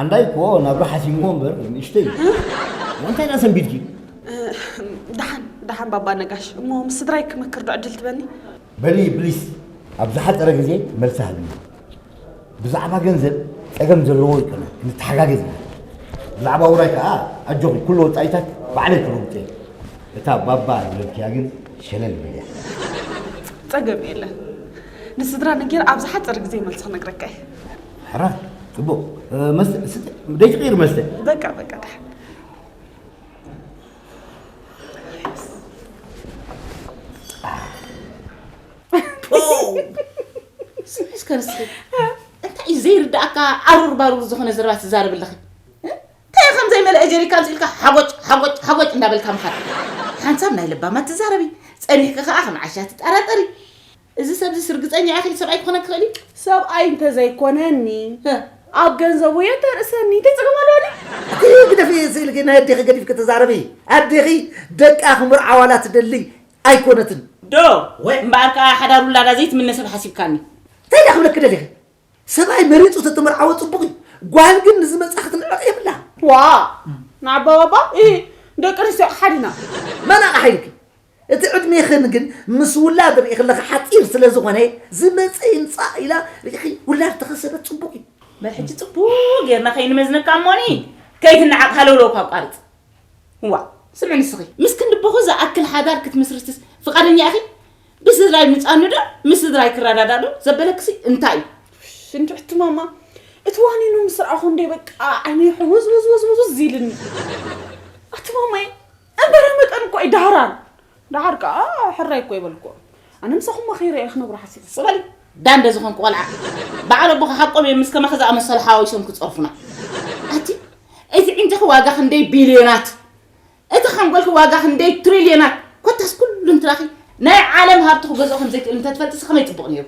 ዓንዳይ እኮ ናብራ ሓሲምዎ እምበር ንእሽተይ እዩ። እንታይ ደኣ ሰንቢድኪ? ደሓን ደሓን ባባ ነጋሽ እሞ ምስ ስድራይ ክመክር ዶ ዕድል ትበኒ? በሊ ፕሊስ ኣብ ዝሓፀረ ግዜ መልሲ ሃብኒ። ብዛዕባ ገንዘብ ፀገም ዘለዎ ኣይኮነን፣ ክንተሓጋገዝ ኢና። ብዛዕባ ውራይ ከዓ ኣጆኺ፣ ኩሉ ወፃኢታት ባዕለይ ክረግፆ እየ። እታ ባባ ዝበልክያ ግን ሸለል በልያ። ፀገም የለን። ንስድራ ነጊረ ኣብ ዝሓፀረ ግዜ መልሲ ክነግረካ እየ። ሕራይ ፅቡቕ። መስተ ስተ፣ ደይ ትቕይር መስተ። በቃ በቃ ደሓን። ስምዒ እስከ ንስኺ እንታይ እዩ ዘይርዳእካ ኣሩር ባሩር ዝኾነ ዘረባ ትዛረቢ ኣለኺ? እንታይ ከም ዘይመልአ ጀሪካ ኣምፂእልካ ሓጎጭ ሓጎጭ ሓጎጭ እንዳበልካ ምኻድ? ሓንሳብ ናይ ለባማት ትዛረቢ፣ ፀኒሕኪ ከዓ ከም ዓሻ ትጠራጠሪ። እዚ ሰብዚስ ርግፀኛ ኢኺ ሰብኣይ ክኾነኪ ይኽእል እዩ? ሰብኣይ እንተዘይኮነኒ ኣብ ገንዘቡ እየ ተርእሰኒ እንታይ ፀገም ኣለዎ ድዩ? እቲ ግደፊ ስእልኪ ናይ ኣዴኺ ገዲፍኪ ተዛረቢ። ኣዴኺ ደቃ ክምርዓዋላ ትደሊ ኣይኮነትን። ዶ እምበኣር ከዓ ሓዳር ውላዳ ዘይትምነ ሰብ ሓሲብካኒ። እንታይ ደኣ ክብለኪ ደሊኺ? ሰብኣይ መሪፁ ተተመርዓወ ፅቡቕ እዩ። ጓል ግን ንዝመፃ ክትንዕቕ የብላ። ዋ ንዓባ ባባ ኢ ደቂ ኣንስትዮ ሓዲና። መን ኣቕሓ ኢልኪ? እቲ ዕድሜኽን ግን ምስ ውላድ ርኢ ከለኺ ሓፂር ስለ ዝኾነ ዝመፀ ይምፃእ ኢላ ርኢኺ ውላድ ተኸሰበት ፅቡቕ እዩ። በል ሕጂ ፅቡቕ ጌርና ከይንመዝነካ እሞኒ ከይትነዓቕ ሃለውለው ካብ ቋርፅ። እዋ ስምዒ ንስኺ ምስ ክንዲ ኣቦኺ ዝኣክል ሓዳር ክትምስርትስ ፍቓደኛ ኢኺ? ብስድራይ ምጻኒ ዶ ምስ ስድራይ ክረዳዳእ ዶ ዘበለክሲ እንታይ እዩ? ሽንቲ ሕቲ ማማ እቲ ዋኒኑ ምስ ረኣኹ እንደ በቃ ዓይነይ ሕውዝ ውዝ ውዝ ውዝ ውዝ ኢልኒ። ኣቲ ማማይ እምበረ መጠን እኮ እዩ ዳህራን ዳሓር ከኣ ሕራይ እኮ ይበልኮ ኣነ ምሳኹም መኺረ እየ ክነብሮ ሓሲበ። ጽበል ዳንደ ዝኾንኩ ቆልዓ በዓል ኣቦኻ ሓቆም እዮም ምስ ከማኺ ዝኣመሰሉ ሓዋዊሶም ክጸርፉና። ኣቲ እቲ ዒንትኺ ዋጋ ክንደይ ቢልዮናት እቲ ሓንጎልኪ ዋጋ ክንደይ ትሪልዮናት ኮታስ ኩሉ እንትራኺ ናይ ዓለም ሃብቲ ክገዝኦ ከም ዘይክእል እንተትፈልጥሲ ከመይ ጽቡቕ ነይሩ።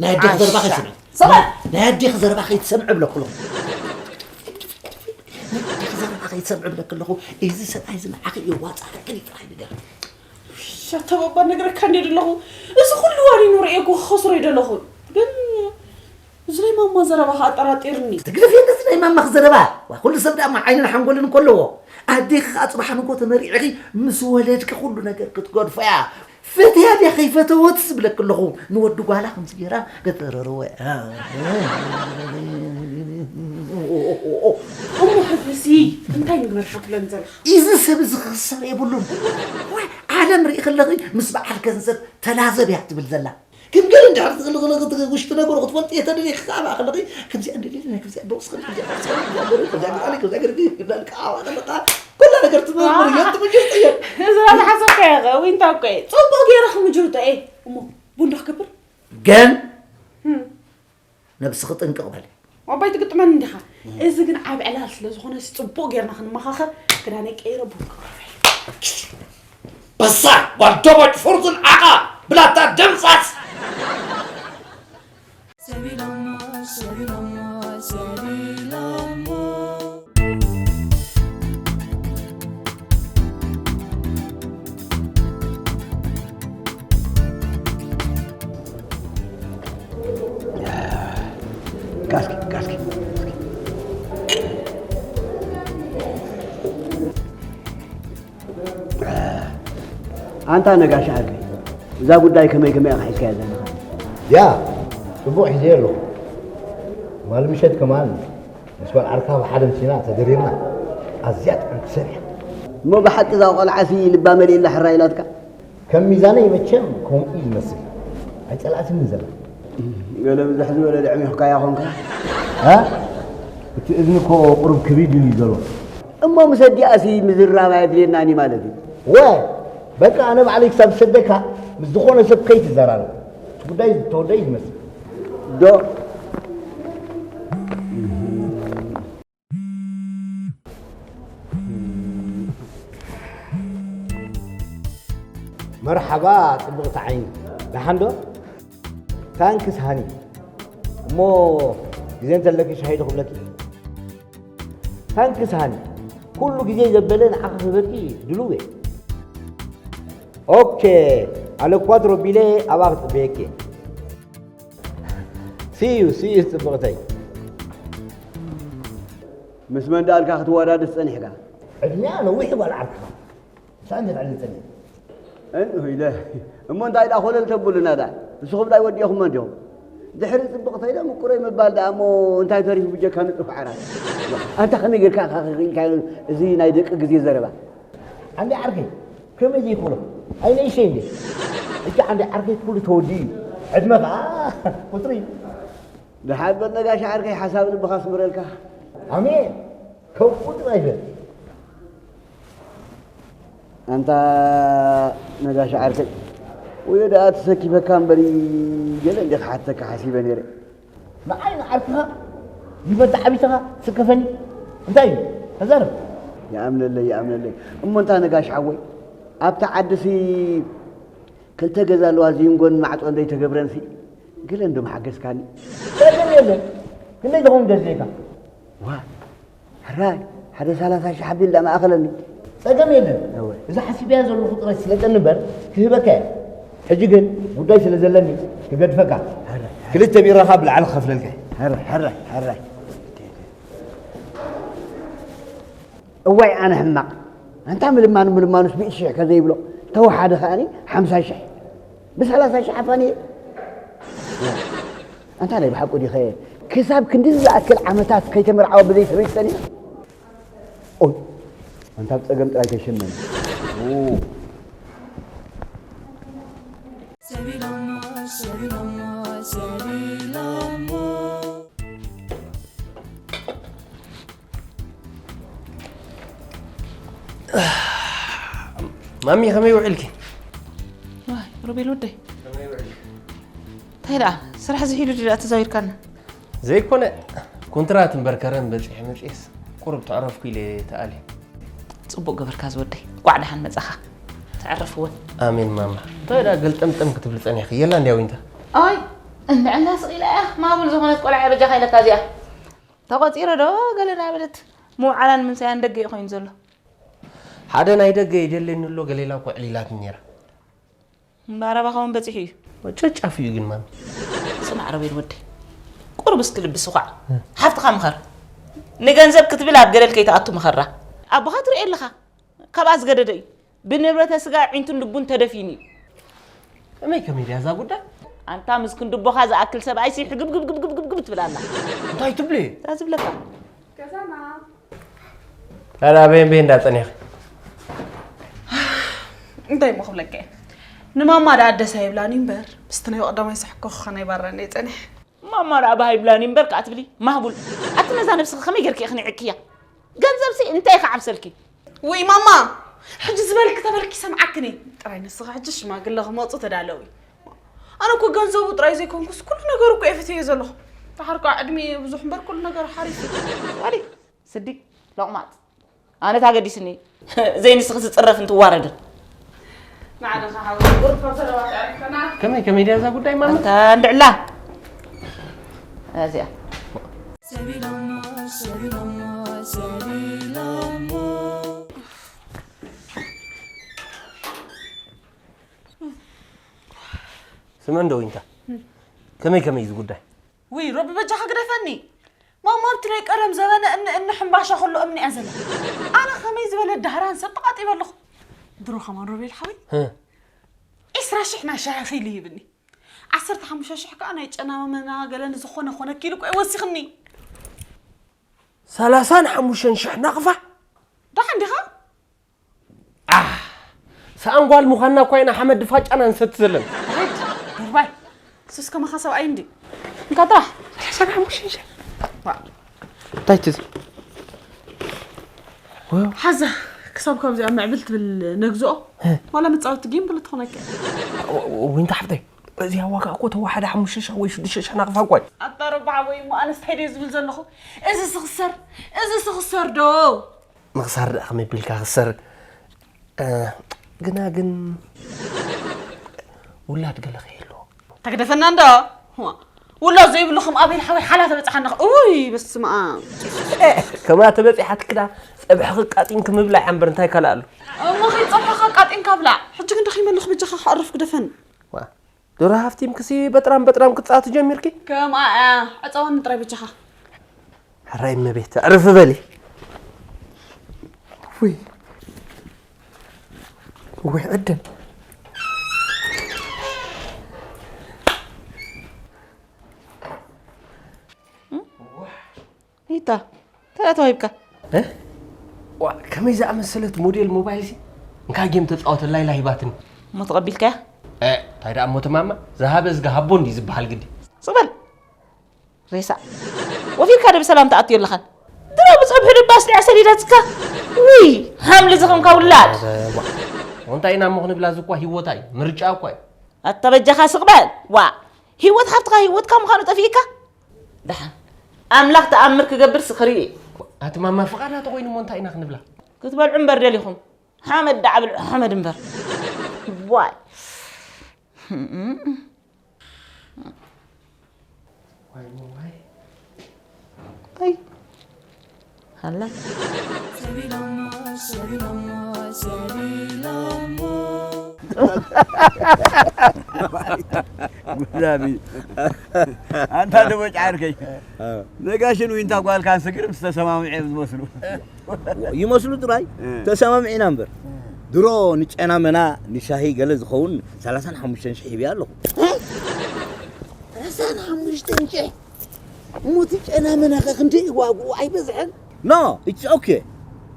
ናይ ኣዴኺ ዘረባ ከይትሰምዒ። ሰብኣይ! ናይ ኣዴኺ ዘረባ ከይትሰምዒ እብለኪ ኣለኹ። ናይ ኣዴኺ ዘረባ ከይትሰምዒ እብለኪ ኣለኹ። እዚ ሰብኣይ እዚ ንዓኺ የዋጽኣክን እዩ ጥራይ ንገሪ። ሻተባባ ነግረካ እንዴ ደለኹ እዚ ኩሉ ዋኒኑ ርእየኩ ክኸስሮ ይደለኹ ግን እዚ ናይ ማማ ዘረባኻ ኣጠራጢርኒ። ትግደፍዮ ነዚ ናይ ማማኺ ዘረባ። ዋ ኩሉ ሰብ ደኣ እሞ ዓይንን ሓንጎልን እኮ ኣለዎ። ኣዴኺ ከኣ ጽባሕ ንግሆ ተመሪዕኺ ምስ ወለድኪ ኩሉ ነገር ክትገድፎ እያ። ፈትያ ድያ ከይፈተወትስ እብለኪ ኣለኹ። ንወዲ ጓላ ከምዚ ገይራ ገጠረረወ። እሞ ሕዚሲ እንታይ ንግበርካ ትብለኒ ዘለኻ? እዚ ሰብ እዚ ክኽሰር የብሉን። ዓለም ርኢ ከለኺ ምስ በዓል ገንዘብ ተላዘብ እያ ትብል ዘላ። ግን ግን እንድሕር ትኽእሊ ውሽጢ ነገሩ ክትፈልጥ እየ ተደልየ ክከኣባ ከለኺ ከምዚኣ እንደልየ ናይ ከምዚኣ ቦክስ ከ ከምዚኣ ቦክስ ከ ከምዚኣ ገርቢ ከምዚኣ ገርቢ ከምዚኣ ገርቢ ይብላል ከኣባ ከለኻ ኩላ ነገር ትምህር እየ ትምጅርጥ እየ እዛ ዝሓሰብካዮ ከ ዊንታ እኮ እየ ፅቡቅ ገይረ ክምጅርጦ እየ እሞ ቡንዶ ክገብር ግን ነብስኺ ጥንቅቕ በሊ ኣባይ ትግጥመኒ እንዲኻ። እዚ ግን ዓቢ ዕላል ስለ ዝኾነስ ጽቡቕ ጌርና ክንመኻኸር ክዳነይ ቀይረ ቡን ክቕርብ እየ። በሳ ጓል ደቦጭ ፍርዙን ዓቓ ብላታ ደምሳስ። ጋስኪ ጋስኪ ኣንታ ነጋሽ ዓርከይ፣ እዛ ጉዳይ ከመይ ከመይ ኢኻ ሒዝካያ ዘለኻ? ያ ጽቡቕ ሒዘዮ ኣለኹ። ማል ምሸት ከማን ምስ ጓል ዓርካ ብሓደ ምሲና ተደሪርና ኣዝያ ጥዕምቲ ሰብ እያ። እሞ ብሓቂ እዛ ቆልዓሲ ልባ መሊእላ ሕራ ኢላትካ? ከም ሚዛነይ መቸም ከምኡ እዩ ዝመስል። ኣይጸላእትንን ዘላ። ገለ ብዝሕ ዝበለ ድዕም ኢኹካያ ኾንካ። እ? እቲ እዝኒ እኮ ቁሩብ ክቢድ እዩ ዘሎ። እሞ ምስ ኣዲኣሲ ምዝራብ ኣየድልየናን እዩ ማለት እዩ። ወ በቃ ኣነ ባዕለይ ክሳብ ዝሰደካ ምስ ዝኾነ ሰብ ከይትዘራረብ። እቲ ጉዳይ ዝተወደአ እዩ ዝመስል። ዶ መርሓባ ጽብቕቲ ዓይኒ። ደሓን ዶ? ታንክስ ሃኒ። እሞ ግዜ እንተለኪ ሻሂ ዶ ክብለኪ? ታንክስ ሃኒ። ኩሉ ግዜ ዘበለ ንዓኺ ክህበኪ ድሉው እየ። ኦኬ፣ ኣለኳት ሮቢለ ኣብኣ ክጽበየኪ እየ። ሲዩ ሲዩ ጽብቕተይ። ምስ መን ደኣልካ ክትወዳደስ ጸኒሕካ? ዕድሚኣ ነዊሕ ጓል ዓርክኻ። ንሳ እንዴት ዕድል ጸኒሕ? እን ኢለ እሞ እንታይ ደኣ ኮለል ተብሉና ደኣ ንስኹም ዳይ ወዲእኹሞ እንዲኹም ድሕሪ ጽብቕተይ ዶ ምቁረይ ምባል ደኣ እሞ እንታይ ተሪፉ ብጀካ ንጡፍ ዓራት ኣንታ ከመይ ጌርካ ኢኻ ክኽኢልካዮ እዚ ናይ ደቂ ግዜ ዘረባ ዓንዲ ዓርከይ ከመይ ዘይኮሎ ኣይነይሸ እንዴ እቺ ዓንዲ ዓርከይ ኩሉ ተወዲኡ እዩ ዕድመ ከዓ ቁፅሪ እዩ ደሓር በል ነጋሽ ዓርከይ ሓሳብ ልብኻ ስምረልካ ኣሜን ከውቁ ጥራይ በል ኣንታ ነጋሽ ዓርከይ ወዮ ደኣ ተሰኪፈካ እምበሪ ገለ እንዲ ክሓተካ ሓሲበ ነይረ ንዓይ ንዓርክኻ ይበልቲ ዓቢትኻ ስከፈኒ እንታይ እዩ ተዛረብ ይኣምነለይ ይኣምነለይ እሞ እንታ ነጋሽ ሓወይ ኣብታ ዓድሲ ክልተ ገዛ ኣለዋ ዝይንጎን ማዕፆ እንደይተገብረንሲ ገለ እንዶ መሓገዝካኒ ጸገም የለን ክንደይ ዝኾኑ ደድልየካ ዋ ሕራይ ሓደ ሰላሳ ሺሕ ኣቢል ዳ ማእኸለኒ ጸገም የለን እዛ ሓሲብያ ዘለኹ ጥራይ ስለጠኒ እምበር ክህበካ እየ ሕጂ ግን ጉዳይ ስለ ዘለኒ ክገድፈካ ክልተ ቢራኻ ብላዕሊ ክኸፍለልካ ሕራይ ሕራይ ሕራይ እዋይ ኣነ ሕማቕ ኣንታ ምልማኑ ምልማኑስ ሚእቲ ሽሕ ከዘይብሎ ተወሓደ ከኣኒ ሓምሳ ሽሕ ብሰላሳ ሽሕ ኣፋንየ ኣንታ ናይ ብሓቁ ዲኸ ክሳብ ክንዲ ዝኣክል ዓመታት ከይተመርዓወ ብዘይ ሰበይቲ ጸኒሑ ኦይ ኣንታ ብጸገም ጥራይ ተሸመነ ማሚ ከመይ ውዒልኪ? ዋይ ሮቤል ወደይ እንታይ ደኣ ስራሕ ዝሒሉ ድኣ ተዛዊርካና ዘይኮነ ኮንትራት እምበር ከረን በፂሐ መፅኤስ ቁሩብ ተዕረፍኩ ኢለ ተኣልየ ፅቡቅ ገበርካ ዝወደይ ቋዕ ደሓን መፃኻ ተዕረፍ እውን ኣሜን ማማ እንታይ ደኣ ገልጠምጠም ክትብል ፀኒሕኪ የላ እንድያ ዊንታ ኣይ እንድዕላ ስቕ ኢላ እያ ማሙል ዝኾነት ቆልዓ በጃኻ ኢለካ እዚኣ ተቖፂረ ዶ ገለ እናበለት ምውዓላን ምምሳያን ደገ እዩ ኮይኑ ዘሎ ሓደ ናይ ደገ ይደልየኒ ኣሎ ገሌላ እኮ ዕሊላትኒ ነይራ እምበኣር ኣባኻ እውን በፂሑ እዩ ጨጫፍ እዩ ግን ማሚ ስማዕ ሮቤል ወደይ ቁሩብ እስኪ ልቢ ስዃዕ ሓፍትኻ ምኸር ንገንዘብ ክትብል ኣብ ገደል ከይትኣቱ ምኸራ ኣቦኻ ትሪኦ ኣለኻ ካብኣ ዝገደደ እዩ ብንብረተ ስጋ ዒንቱን ልቡን ተደፊኑ እዩ ከመይ ከመይ ድያ እዛ ጉዳይ ኣንታ ምስ ክንድቦኻ ዝኣክል ሰብኣይሲ ሕግብግብግብግብግብ ትብል ኣላ እንታይ ትብሊ እዛ ዝብለካ ገዛና ታዲያ ኣበይ ኣበይ እንዳፀኒኺ እንታይ እሞ ክብለካ እየ ንማማ ደኣ ደስ ኣይብላን እዩ እምበር ምስቲ ናይ ቀዳማይ ዝሕከኹ ከናይባረኒ እየ ፀኒሐ ማማ ደኣ ባህ ይብላኒ እምበር ከዓ ትብሊ ማህቡል ኣቲ ነዛ ነብስኺ ከመይ ጌርኪ ኢኺ ንዕቅያ ገንዘብሲ እንታይ ኢኺ ዓብሰልኪ ውይ ማማ ሕጂ ዝበልኪ ተበልኪ ሰምዓክኒ ጥራይ ንስኺ ሕጂ ሽማግለ ክመፁ ተዳለዊ ኣነ እኮ ገንዘቡ ጥራይ ዘይኮንኩስ ኩሉ ነገሩ እኮ እየ ፈትየ ዘለኹ ደሓር ከዓ ዕድመ ብዙሕ እምበር ኩሉ ነገር ሓሪፍ እዩ ዋዲ ስዲ ሎቕማፅ ኣነ ታገዲስኒ ዘይንስኺ ዝፅረፍን ትዋረድን ንዓለኻ ሓወ ቁርብ ካብ ዘረባ ተዕሪፈና ከመይ ከመይ ድያ እዛ ጉዳይ ማማ እንተ እንድዕላ እዚኣ ስመ እንዶ ዊንታ ከመይ ከመይ እዚ ጉዳይ ውይ ሮቢ በጃኻ ግደፈኒ ማማ ኣብቲ ናይ ቀደም ዘበነ እምኒ እምኒ ሕምባሻ ከሎ እምኒ እያ ዘላ ኣነ ከመይ ዝበለ ዳህራን ሰብ ተቓጢበ ኣለኹ ድሮ ከማን ሮቤል ሓወይ ዒስራ ሽሕ ናይ ሻሂ ኺኢሉ ሂብኒ። ዓሰርተ ሓሙሽተ ሽሕ ከኣ ናይ ጨና መና ገለ ንዝኾነ ኾነኪ ኢሉ እኮ እዩ ወሲኽኒ። ሰላሳን ሓሙሽተን ሽሕ ናቕፋ? ደሓን ዲኻ? ኣህ፣ ሰኣን ጓል ምዃንና እኳ ኢና ሓመድ ድፋጫና ንሰቲ ዘለና። ዳዊት፣ ድርባይ። ንሱስ ከማኻ ሰብኣይ እንዲ። እንካ ጥራሕ። ሰላሳን ሓሙሽተን ሽሕ። ዋ። እንታይ ትዝ-? ሓዛ፣ ክሳብ ካብዚኣ ምዕብል ትብል ነግዝኦ። ዋላ መጻወቲ ጌም ብሎ ትኾነካ። ዊንታ ሓፍተይ፣ እዚኣ ዋጋ እኮ ተዋሓደ ሓሙሽተ ሽሕ ወይ ሽዱሽተ ሽሕ ናቕፋ እኳ እዩ። ኣታ ረባዕ ወይ እሞ ኣነስ እንታይ ድየ ዝብል ዘለኹ? እዚ ስኽሰር፣ እዚ ስኽሰር ዶ? ምኽሳር ደኣ ከመይ ቢልካ ክሰር? እ፣ ግና ግን ውላድ ገለ ከይህልዎ። ተግደፈና እንዶ። ዋ፣ ውላድ ዘይብሉ ከም ኣቤል ሓወይ ሓላ ተበጽሓና። ኡይ፣ በስመ ኣብ። እ፣ ከማ ተበጺሓትክዳ ጸብሕኺ ቃጢንኪ ምብላዕ እምበር እንታይ ካልእ ኣሎ? እሞ ኸይጸብሕኻ ቃጢንካ ብላዕ። ሕጂ ግን ደኺመ ኣለኹ፣ በጃኻ ክዕርፍ ግደፈኒ። ዋ፣ ዶሮ ሃፍቲምክሲ በጥራም በጥራም ክትጻወቲ ጀሚርኪ? ከምኣ እያ። ዕጸወኒ ጥራይ በጃኻ። ሕራይ እመቤት፣ ዕርፍ በሊ። ውይ። ውይ፣ ዕድል። ኒታ፣ እንታይ ደኣ ተዋሂብካ? እ? ዋ፣ ከመይ ዝኣመሰለት ሞዴል ሞባይል ሲ? እንካ ጌም ተጻወተላ ኢላ ሂባትኒ። እሞ ተቐቢልካያ? እ፣ እንታይ ደኣ እሞ ተማማ? ዝሃበ ዝጋ ሃቦ እንዲ ዝበሃል ግዲ። ጽቕ በል። ሬሳ። ወፊርካ ዶ ብሰላም ትኣትዮ ኣለኻን? ድሮ ብጸብሒ ድባስ ድያ ሰዲዳትካ? ውይ፣ ሓምሊ ዝኸንካ ውላድ። ኧረ፣ ዋ። እንታይ ኢና እሞ ክንብላ፣ እዚ እኳ ህይወታ እዩ፣ ምርጫ እኳ እዩ። ኣታ በጃኻ ስቕ በል። ዋ፣ ህይወት ሃብትኻ ህይወትካ ምዃኑ ጠፊእካ? ደሓን ኣምላኽ ተኣምር ክገብር ስኽሪ እዩ። ኣቲ ማማ ፍቓዳ ተኾይኑ እሞ እንታይ ኢና ክንብላ? ክትበልዑ እምበር ደሊኹም። ሓመድ ደዓ ብልዑ፣ ሓመድ እምበር። ዋይ። ዋይ፣ ዋይ። ኣይ። ሃላ። ጉዳሚ። ኣንታ ደቦጭ ዓርከይ። ነጋሽን ዊንታ ጓልካን ስግርም ዝተሰማምዐ እዮም ዝመስሉ። ይመስሉ ጥራይ እ። ተሰማሚዕና እምበር። ድሮ ንጨና መና ንሻሂ ገለ ዝኸውን ሰላሳን ሓሙሽተን ሽሕ ሂብያ ኣለኹ። ሰላሳን ሓሙሽተን ሽሕ? እሞ እቲ ጨና መና ከ ክንደይ እዩ ዋግኡ? ኣይበዝሐን? ኖ፣ it's okay።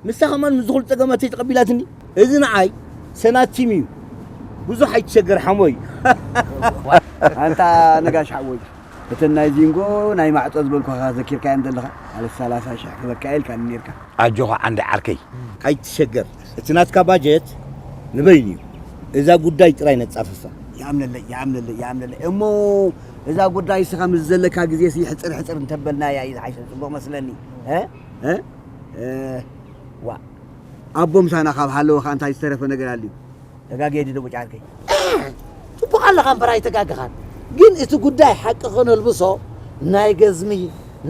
ንሳ ከማን ምስ ዝኹሉ ጸገማተይ ተቐቢላትኒ። እዚ ንዓይ ሰናቲም እዩ። ብዙሕ ኣይትሸገር ሓሞይ። ኣንታ ነጋሽ ሓወይ፣ እተን ናይ ዚንጎ ናይ ማዕጾ ዝበልኩኻ ዘኪርካየን ዘለኻ? ማለት ሰላሳ ሽሕ ክበካ ኢልካኒ ኔርካ። ኣጆኻ ዓንዲ ዓርከይ፣ ኣይትሸገር። እቲ ናትካ ባጀት ንበይኑ እዩ። እዛ ጉዳይ ጥራይ ነጻፍፋ። ይኣምነለይ፣ ይኣምነለይ፣ ይኣምነለይ። እሞ እዛ ጉዳይ እስኻ ምስ ዘለካ ግዜሲ ሕጽር ሕጽር እንተበልናያ እዩ ዝሓሸ፣ ጽቡቕ መስለኒ። እ? እ? እ፣ ዋ። ኣቦ ምሳና ካብ ሃለወ ኸኣ እንታይ ዝተረፈ ነገር ኣልዩ? ተጋግየ ድዩ ደቦጭ ዓርከይ? ጽቡቕ ኣለኻ እምበር ኣይተጋገኻን። ግን እቲ ጉዳይ ሓቂ ከነልብሶ ናይ ገዝሚ፣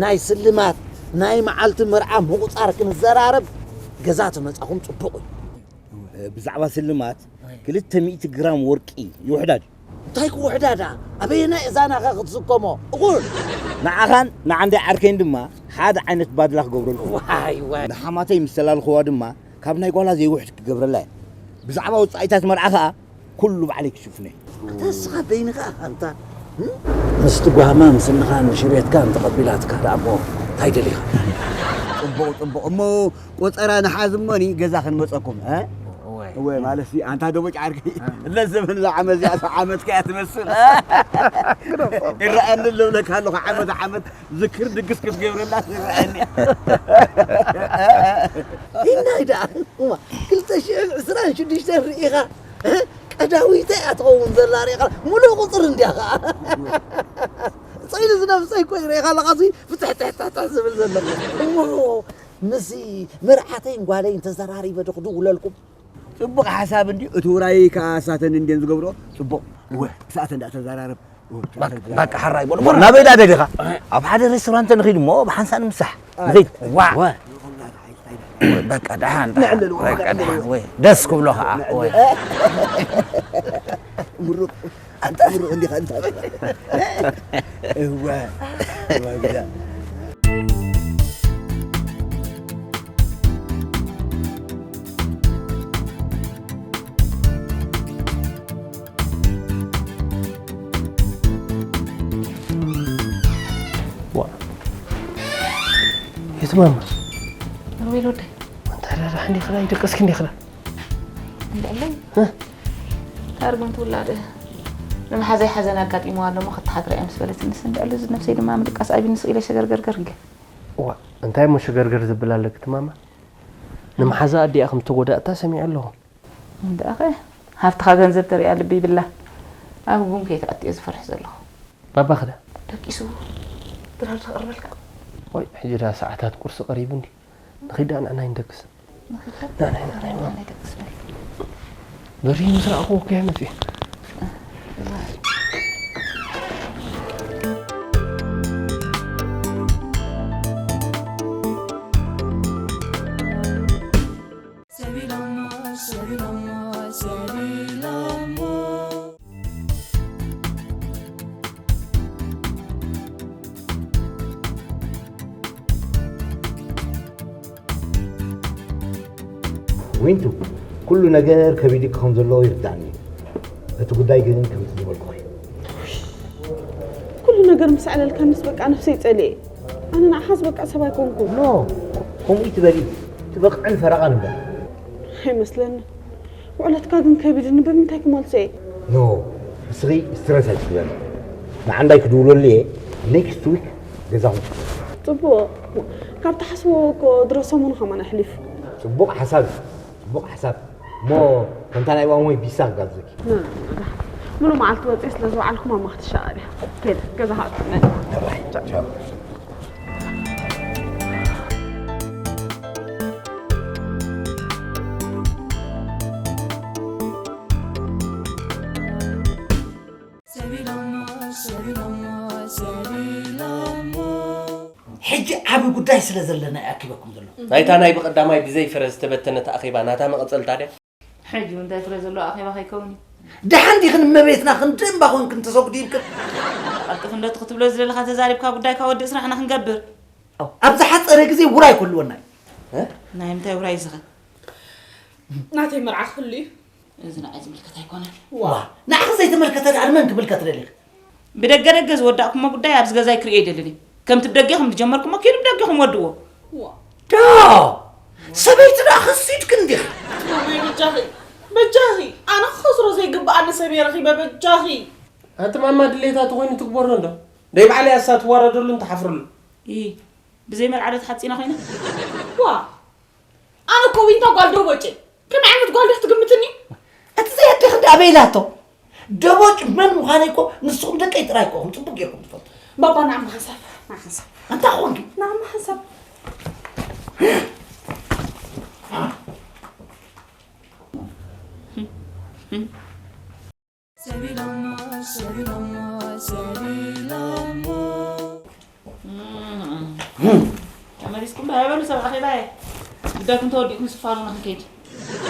ናይ ስልማት፣ ናይ መዓልቲ መርዓ ምቑጻር ክንዘራረብ ገዛ ተመጻኹም ጽቡቕ እዩ። ብዛዕባ ስልማት ክልተ ሚእቲ ግራም ወርቂ ይውሕዳ ድዩ? እንታይ ክውሕዳ ደኣ? ኣበየናይ እዛናኸ ክትስከሞ? እኹል! ንዓኻን ንዓንደይ ዓርከይን ድማ ሓደ ዓይነት ባድላ ክገብረልኩም። ዋይ፣ ዋይ። ንሓማተይ ምስ ተላልኽዋ ድማ ካብ ናይ ጓላ ዘይውሕድ ክገብረላ እየ። ብዛዕባ ወጻኢታት መርዓ ኸኣ ኩሉ ባዕለይ ክሽፍኖ እየ። ኣታ ንስኻ በይንኻ ኣንታ፣ እም? ምስቲ ጓህማ ምስንኻ ንሽቤትካ እንተቐቢላትካ ደኣ እሞ እንታይ ደሊኻ? ጽቡቕ፣ ጽቡቕ። እሞ ቆጸራ ንሓዝ እሞኒ ገዛ ክንመጸኩም፣ እ? እወ። እወ፣ ማለትሲ ኣንታ ደቦጭ ዓርከይ፣ እ። ለዘበን እዛ ዓመት እዚኣ እታ ዓመትካ እያ ትመስል። ይረኣየኒ ኣሎ እብለካ ኣለኹ፣ ዓመት ዓመት ዝክር ድግስ ክትገብረላ ይረኣየኒ። ኢናይ ደኣ፣ እዋ፣ ክልተ ሽሕን ዕስራን ሽዱሽተን ርኢኻ፣ እ? ቀዳዊተይ እያ ትኸውን ዘላ ርኢኻ፣ ሙሉእ ቁጽሪ እንድያ ኸኣ። ጸይሉ ዝነብሰይ እኮ ርኢኻ ኣለኻሲ፣ ፍትሕትሕትሕትሕ ዝብል ዘሎ። እሞ፣ ምስዚ መርዓተይን ጓለይን ተዘራሪበ ዶ ክድውለልኩም? ጽቡቕ ሓሳብ እንድዩ። እቲ ውራይ ከኣ ኣሳተን እንድየን ዝገብሮ። ጽቡቕ። እወ፣ ክሳኣተን ደኣ ተዘራረብ። እወ፣ ክሳኣተን ተዘራረብ። በቃ፣ ሓራይ በሉ። ናበይ ደኣ ደሊኻ? ኣብ ሓደ ሬስቶራንት ንኺድ እሞ ብሓንሳእ ንምሳሕ። ኣይ። ንኺድ። ዋ። ዋ። በቃ፣ ደሓን፣ ደሓን። ነዕልል፣ በቃ፣ ነዕልል። ደሓን። ወይ፣ ደስ ክብሎ ኸኣ። ነዕልል። ወይ። ምሩቕ። ኣንታ ምሩቕ እንዲኻ እንታ። እዋ። እዋ፣ ግዳ። ትማማ። ሮቤል ወደይ። ኣንታ ራራሕ እንዲኽላ ይደቀስክ እንዲኽላ። እንድዕለይ። እ? ታርጉን ትውላድ። ንመሓዘይ ሓዘን ኣጋጢምዋ ኣሎ እሞ ክተሓትራ እያ ምስ በለትንስ እንድዕሉ እዚ ነብሰይ ድማ ምድቃስ ኣቢኒ ስቕ ኢለ ሸገርገርገር ኢለ። እዋ፣ እንታይ እሞ ሸገርገር ዘብል ኣለኪ ትማማ? ንመሓዛ ኣዲኣ ከም ዝተጎዳእታ ሰሚዐ ኣለኹ። እንድኣኸ ሃብትኻ ገንዘብ ተሪኣ ልቢ ይብላ። ኣብ ጉም ከይትኣቱ እየ ዝፈርሕ ዘለኹ። ባባ ኸ ደቂሱ ድራር ተቕርበልካ። ወይ፣ ሕጂ ደኣ ሰዓታት ቁርሲ ቀሪቡ እንዲ። ንኺድ ደኣ ንዕና ይንደቅስ። ንኺድ ደኣ ንዕና ይንደቅስ። በሪ ምስራቕኹ ወኪያ መጽእ። ዊንቱ፣ ኩሉ ነገር ከቢድኪ ከም ዘለዎ ይርዳእኒ። እቲ ጉዳይ ግን ከምቲ ዝበልኩኺ። ኩሉ ነገር ምስ ኣዕለልካንስ በቃ ነፍሰይ ጸሊኤ። ኣነ ንዓኻስ በቃ ሰብ ኣይኮንኩን። ኖ፣ ከምኡ ይትበሊ። ትበቕዕን ፈረቓን እምበር። ኣይመስለኒ። ውዕለትካ ግን ከቢድኒ፣ ብምንታይ ክመልሶ እየ? ኖ፣ ንስኺ ስትረስ ኣይትግበሪ። ንዓንዳይ ክድውለሉ እየ፣ ኔክስት ዊክ ገዛኹም። ጽቡቕ። ካብ ትሓስቦ እኮ ድሮ ሰሙኑ ከማን ኣሕሊፉ። ጽቡቕ ሓሳብ እዩ፣ ጽቡቕ ሓሳብ። እሞ ከምታ ናይ ዋንወይ ቢሳ ክጋብዘኪ። ና፣ ና፣ ና። ምሉእ መዓልቲ ወጺኤ ስለ ዝወዓልኩ ማማ ክትሻቐል እያ። ከይደ፣ ገዛ ከኣ ትመ-፣ ቻው። ሕጂ ዓቢ ጉዳይ ስለ ዘለና እየ ኣኪበኩም ዘለኹ። ናይታ ናይ ብቐዳማይ ብዘይ ፍረ ዝተበተነት ኣኼባ ናታ መቐጸልታ ድያ? ሕጂ እውን እንታይ ፍረ ዘለዎ ኣኼባ ከይከውን እዩ? ደሓን ዲኽን እመቤትና ክንዲ እምባ ኮንክን ተሰጉዲ ኢልክን? ቀልጥፍ እንዶ እቲ ክትብሎ ዝደለኻ ተዛሪብካ ጉዳይካ ወድእ ስራሕና ክንገብር። ኣብ ዝሓጸረ ግዜ ውራይ ክህልወና እዩ። እ? ናይ ምንታይ ውራይ እዚ ኸ? ናተይ መርዓ ክህሉ እዩ። እዚ ንዓይ ዝምልከት ኣይኮነን። ዋ፣ ንዓኺ ዘይተመልከተ ደኣ ንመን ክምልከት ደሊኺ? ብደገ ደገ ዝወዳእኩሞ ጉዳይ ኣብዚ ገዛይ ክርእዮ ኣይደልን እየ። ከምቲ ብደገኹም ዝጀመርኩሞ ኪዱ ብደገኹም ወድዎ። ዋ። ዶ! ሰበይቲ ደኣ ከሲድኪ እንዲኺ። ማማይ በጃኺ፣ በጃኺ። ኣነ ክኸስሮ ዘይግብኣኒ ሰብ እየ ረኺበ በጃኺ። ኣቲ ማማ ድሌታ ተኾይኑ ትግበሮ እንዶ። ደይ ባዕለይ ኣሳ ትዋረደሉን ትሓፍረሉን። ኢ፣ ብዘይ መርዓ ዶ ተሓጺና ኮይና? ዋ። ኣነ እኮ ዊንታ ጓል ደቦጭ እየ። ከመይ ዓይነት ጓል ዲኺ ትግምትኒ? እቲ ዘየዴኺ እንዳ ኣበይ ኢላቶ? ደቦጭ መን ምዃነይ እኮ ንስኹም ደቀይ ጥራይ እኮ ኢኹም ጽቡቕ ጌርኩም ትፈልጡ። ባባ ንዓማ ሓንሳብ፣ ንዓማ ሓንሳብ። ኣንታ ኾንኪ? ንዓማ ሓንሳብ። ሰቢሎሞ፣ ሰቢሎሞ፣ ሰቢሎሞ። ተመሊስኩም ዶ? ሃይ በሉ ሰብ ኣኼባ እየ። ጉዳይኩም ተወዲእኩም ስፋሩና ክንከይድ።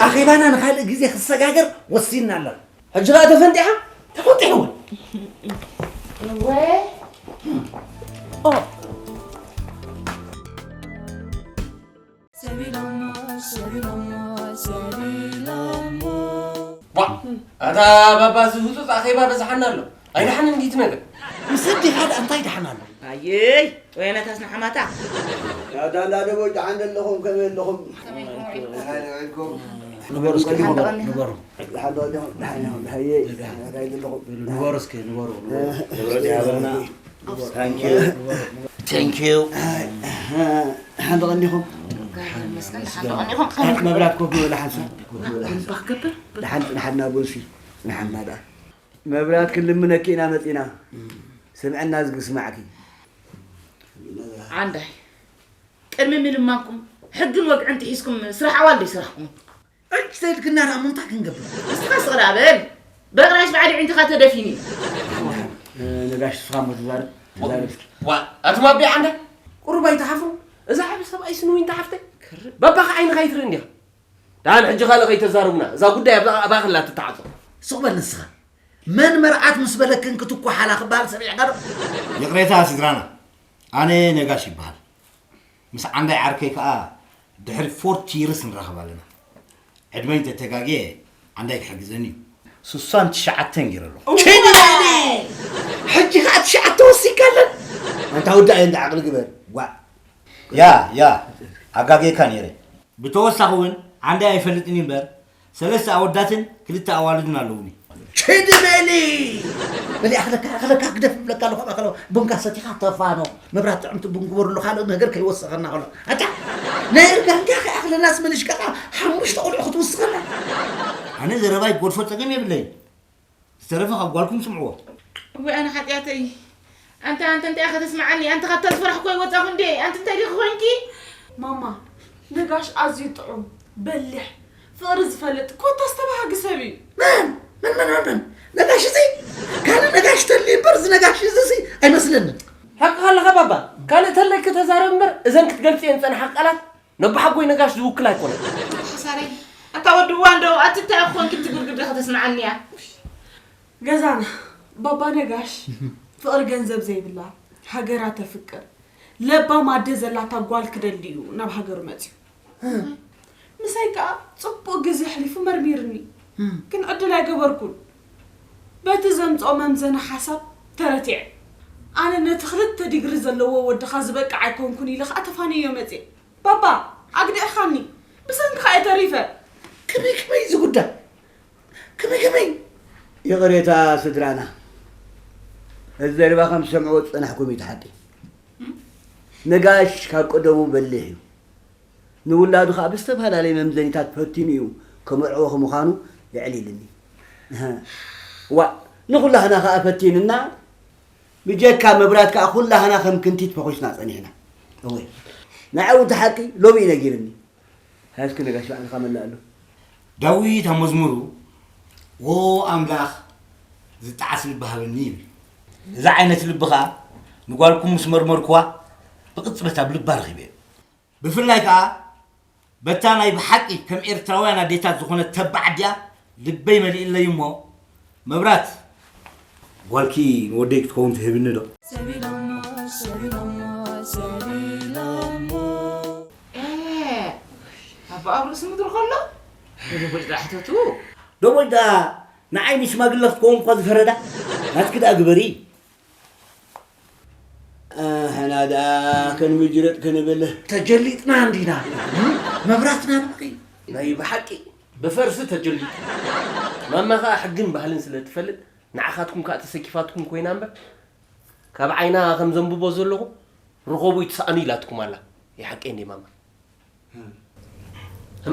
ኣኼባና ንኻልእ ግዜ ክሰጋገር ወሲንና ኣለና። ሕጂ ኸኣ ተፈንጢሓ? ተፈንጢሑ እውን። እወ። ኦ። ሰቢሎሞ፣ ሰቢሎሞ፣ ሰቢሎሞ። ዋ፣ ኣታ ባባ፣ እዚ ህጹጽ ኣኼባ በዝሓና ኣሎ። ኣይደሓንን ድዩ እቲ ነገር? ምስ ኣዴኻ ደኣ እንታይ ደሓን ኣሎ? ኣየይ፣ ወየነታስ ንሓማታ። ያው ዳላ ደቦ ደሓን ዘለኹም፣ ከመይ ኣለኹም? ከመይ ኢልኩም? ደሓን ውዒልኩም? ንበሩ እስኪ፣ ንበሩ፣ ንበሩ። ደሓን ዶ ኣለኹም? ደሓን ኢኹም? ደሓየይ፣ ደሓን። እንታይ ዘለኹም? ንበሩ እስኪ፣ ንበሩ፣ ንበሩ። ደብረ ዲያበልና። Thank you. Thank you. ደሓን ዶ ቀኒኹም? ደሓን ዶ ቀኒኹም? መብራት ኮፍ በሉ ሓንሳብ። ኮፍ በሉ ሓንሳብ። ደሓን ጽንሓትና ጎሲ። ንሓና ደኣ። መብራት ክንልምነኪ ኢና መጺና። ስምዕና ዝግስማዕኪ። ዓንዳይ፣ ቅድሚ ምልማንኩም ሕግን ወግዕን ጥሒስኩም ስራሕ ኣዋልድ ይስራሕኩም። ሕጂ ተይልክና ደኣ እሞ እንታይ ክንገብር? ንስኻ ስቕ ደኣ በል። በቕራሽ ባዕዲ ዒንትኻ ተደፊኒ። እ፣ ነጋሽ ንስኻ እሞ ተዛረብ፣ ተዛረብ እስኪ። ዋ፣ ኣቱም ኣቢ ዓንዳይ፣ ቁሩብ ኣይትሓፍሩ? እዛ ዓቢ ሰብኣይ ስንዊንታ ሓፍተይ፣ ክርእ። ባባኻ ዓይንኻ ኣይትርኢ እንዲኻ። ደሓን ሕጂ ካልእ ከይተዛርቡና፣ እዛ ጉዳይ ኣብዛ፣ ኣባኻ ኣላ ትተዓጾ። ስቕ በል ንስኻ። መን መርዓት ምስ በለክን ክትኳሓላ ክበሃል ሰሚዕካ ዶ? ይቕሬታ ስድራና፣ ኣነ ነጋሽ ይበሃል። ምስ ዓንዳይ ዓርከይ ከኣ ድሕሪ ፎርቲ ይርስ ንራኸብ ኣለና። ዕድመይ እንተተጋግየ ዓንዳይ ክሕግዘኒ እዩ። ስሳን ትሽዓተን ገይረ ኣለኹ። ኬዲ ናይኒ! ሕጂ ከኣ ትሽዓተ ወሲካ ኣለን። ኣንታ ውዳእ እንዳ ዓቕሊ ግበር። ጓ። ያ ያ ኣጋጌካ ነይረ። ብተወሳኺ እውን ዓንዳይ ኣይፈልጥን እምበር ሰለስተ ኣወዳትን ክልተ ኣዋልድን ኣለውኒ። ችድ በሊ በሊ ኣኽለካ ኣኽለካ ግደፍ ብለካ ኣለኹ። ኣኸለ ቡንካ ሰቲኻ ተፋኖ። መብራት ጥዕምቲ ቡን ግበርሉ፣ ካልእ ነገር ከይወሰኸና ከሎ ኣታ ናይ እርጋንካ ከይኣኽለናስ መሊሽካ ሓሙሽተ ቆልዑ ክትውስኸና። ኣነ ዘረባይ ጎድፎ ጸገም የብለይ። ዝተረፈ ካብ ጓልኩም ስምዕዎ። ወይ ኣነ ሓጢኣተይ። ኣንታ ኣንተ እንታይ ኢኻ ተስምዓኒ? ኣንተ ካብታ ዝፈራሕኩ ኣይወጻኹ እንዴ? ኣንተ እንታይ ዲኺ ኮንኪ? ማማ፣ ነጋሽ ኣዝዩ ጥዑም፣ በሊሕ፣ ፍቕሪ ዝፈልጥ፣ ኮታስ ተባሃጊ ሰብ እዩ። መን መን መን መን መን ነጋሽ እዚ? ካልእ ነጋሽ ተልዩ እምበር እዚ ነጋሽ እዚ ሲ ኣይመስለንን። ሓቅኻ ኣለኻ ባባ። ካልእ ተለኪ ተዛረብ እምበር እዘን ክትገልጽ እየን ዝጸንሓ ቃላት ነቦሓጎይ ነጋሽ ዝውክል ኣይኮነን። ሓሳረይ፣ ኣታ ወዲ እዋን ዶ ኣቲ እንታይ ኮንኪ ትግርግር ዲኺ ተስምዓኒ እያ? ገዛና ባባ ነጋሽ ፍቕሪ ገንዘብ ዘይብላ፣ ሃገራ ተፍቅር፣ ለባም ኣደ ዘላታ ጓል ክደሊ እዩ ናብ ሃገሩ መጺኡ። ምሳይ ከኣ ጽቡቕ ግዜ ኣሕሊፉ መርሚርኒ። ግን ዕድል ኣይገበርኩን። በቲ ዘምጽኦ መምዘኒ ሓሳብ ተረቲዐ። ኣነ ነቲ ክልተ ዲግሪ ዘለዎ ወድኻ ዝበቅዕ ኣይኮንኩን ኢለ ከኣ ተፋንዮ መጽየ። ባባ ኣግዲዕኻኒ። ብሰንክኻ እየ ተሪፈ። ከመይ ከመይ እዚ ጉዳይ? ከመይ ከመይ? ይቕሬታ ስድራና፣ እዚ ዘረባ ከም ትሰምዕዎ ዝጸናሕኩም እዩ እቲ ሓቂ። ነጋሽ ካብ ቀደሙ በሊሕ እዩ። ንውላዱ ኸኣ ብዝተፈላለየ መምዘኒታት ፈቲኑ እዩ ከመርዕዎ ከምዃኑ የዕሊልኒ። ዋእ፣ ንኹላህና ኸኣ ፈቲንና፣ ብጀካ መብራት ከኣ ኩላህና ከም ክንቲት ፈኹስና ጸኒሕና። እወ፣ ንዓኡ እቲ ሓቂ ሎሚ እዩ ነጊርኒ። ሃስኪ ነጋሽ ባዕልኻ መላእሉ። ዳዊት ኣብ መዝሙሩ፣ "ዎ ኣምላኽ፣ ዝጠዓስ ልቢ ሃበኒ" ይብል። እዚ ዓይነት ልቢ ኸኣ ንጓልኩም ምስ መርመርኩዋ ብቕጽበት ኣብ ልባ ረኺበዮ። ብፍላይ ከኣ በታ ናይ ብሓቂ ከም ኤርትራውያን ኣዴታት ዝኾነት ተባዕ ኣዲኣ ልበይ መሊእለይ እሞ፣ መብራት፣ ጓልኪ ንወደይ ክትከውን ትህብኒ ዶ? ሰቢሎሞ፣ ሰቢሎሞ፣ ሰቢሎሞ። ኤ፣ ኣቦ ኣብ ርእሲ ምድሪ ከሎ ንደቦጭ ደኣ ሕተቱ። ደቦጭ ደኣ ንዓይ ንሽማግለ ክትከውን እኳ ዝፈረዳ፣ ናትኪ ደኣ ግበሪ። ኣሕና ደኣ ከንምጅረጥ ክንብል ተጀሊጥና እንዲና። መብራትና ንበኺ። ናይ ብሓቂ ብፈርሲ ተጀሊጡ። ማማ ኸኣ ሕግን ባህልን ስለ ትፈልጥ፣ ንዓኻትኩም ከኣ ተሰኪፋትኩም ኮይና እምበር፣ ካብ ዓይና ከም ዘንብቦ ዘለኹ፣ ርኸቡ ይትስኣኑ ኢላትኩም ኣላ። ይሓቀይ እንዴ ማማ?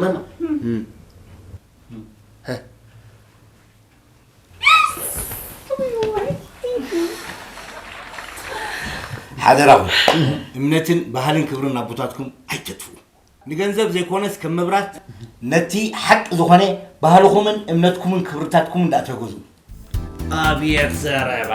ማማ። ሓደራኹም፣ እምነትን ባህልን ክብርን ኣቦታትኩም ኣይተጥፍኡ። ንገንዘብ ዘይኮነስ ከም መብራት ነቲ ሓቂ ዝኾነ ባህልኹምን እምነትኩምን ክብርታትኩምን ደኣ ተገዝኡ። ኣብየት ዘረባ!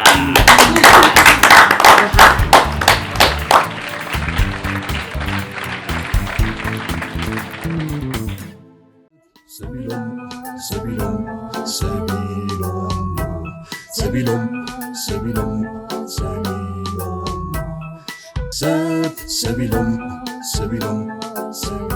ሰቢሎም፣ ሰቢሎም፣ ሰቢሎም፣ ሰቢሎም፣ ሰቢሎም፣ ሰቢሎም፣ ሰብ፣ ሰቢሎም፣ ሰቢሎም፣ ሰብ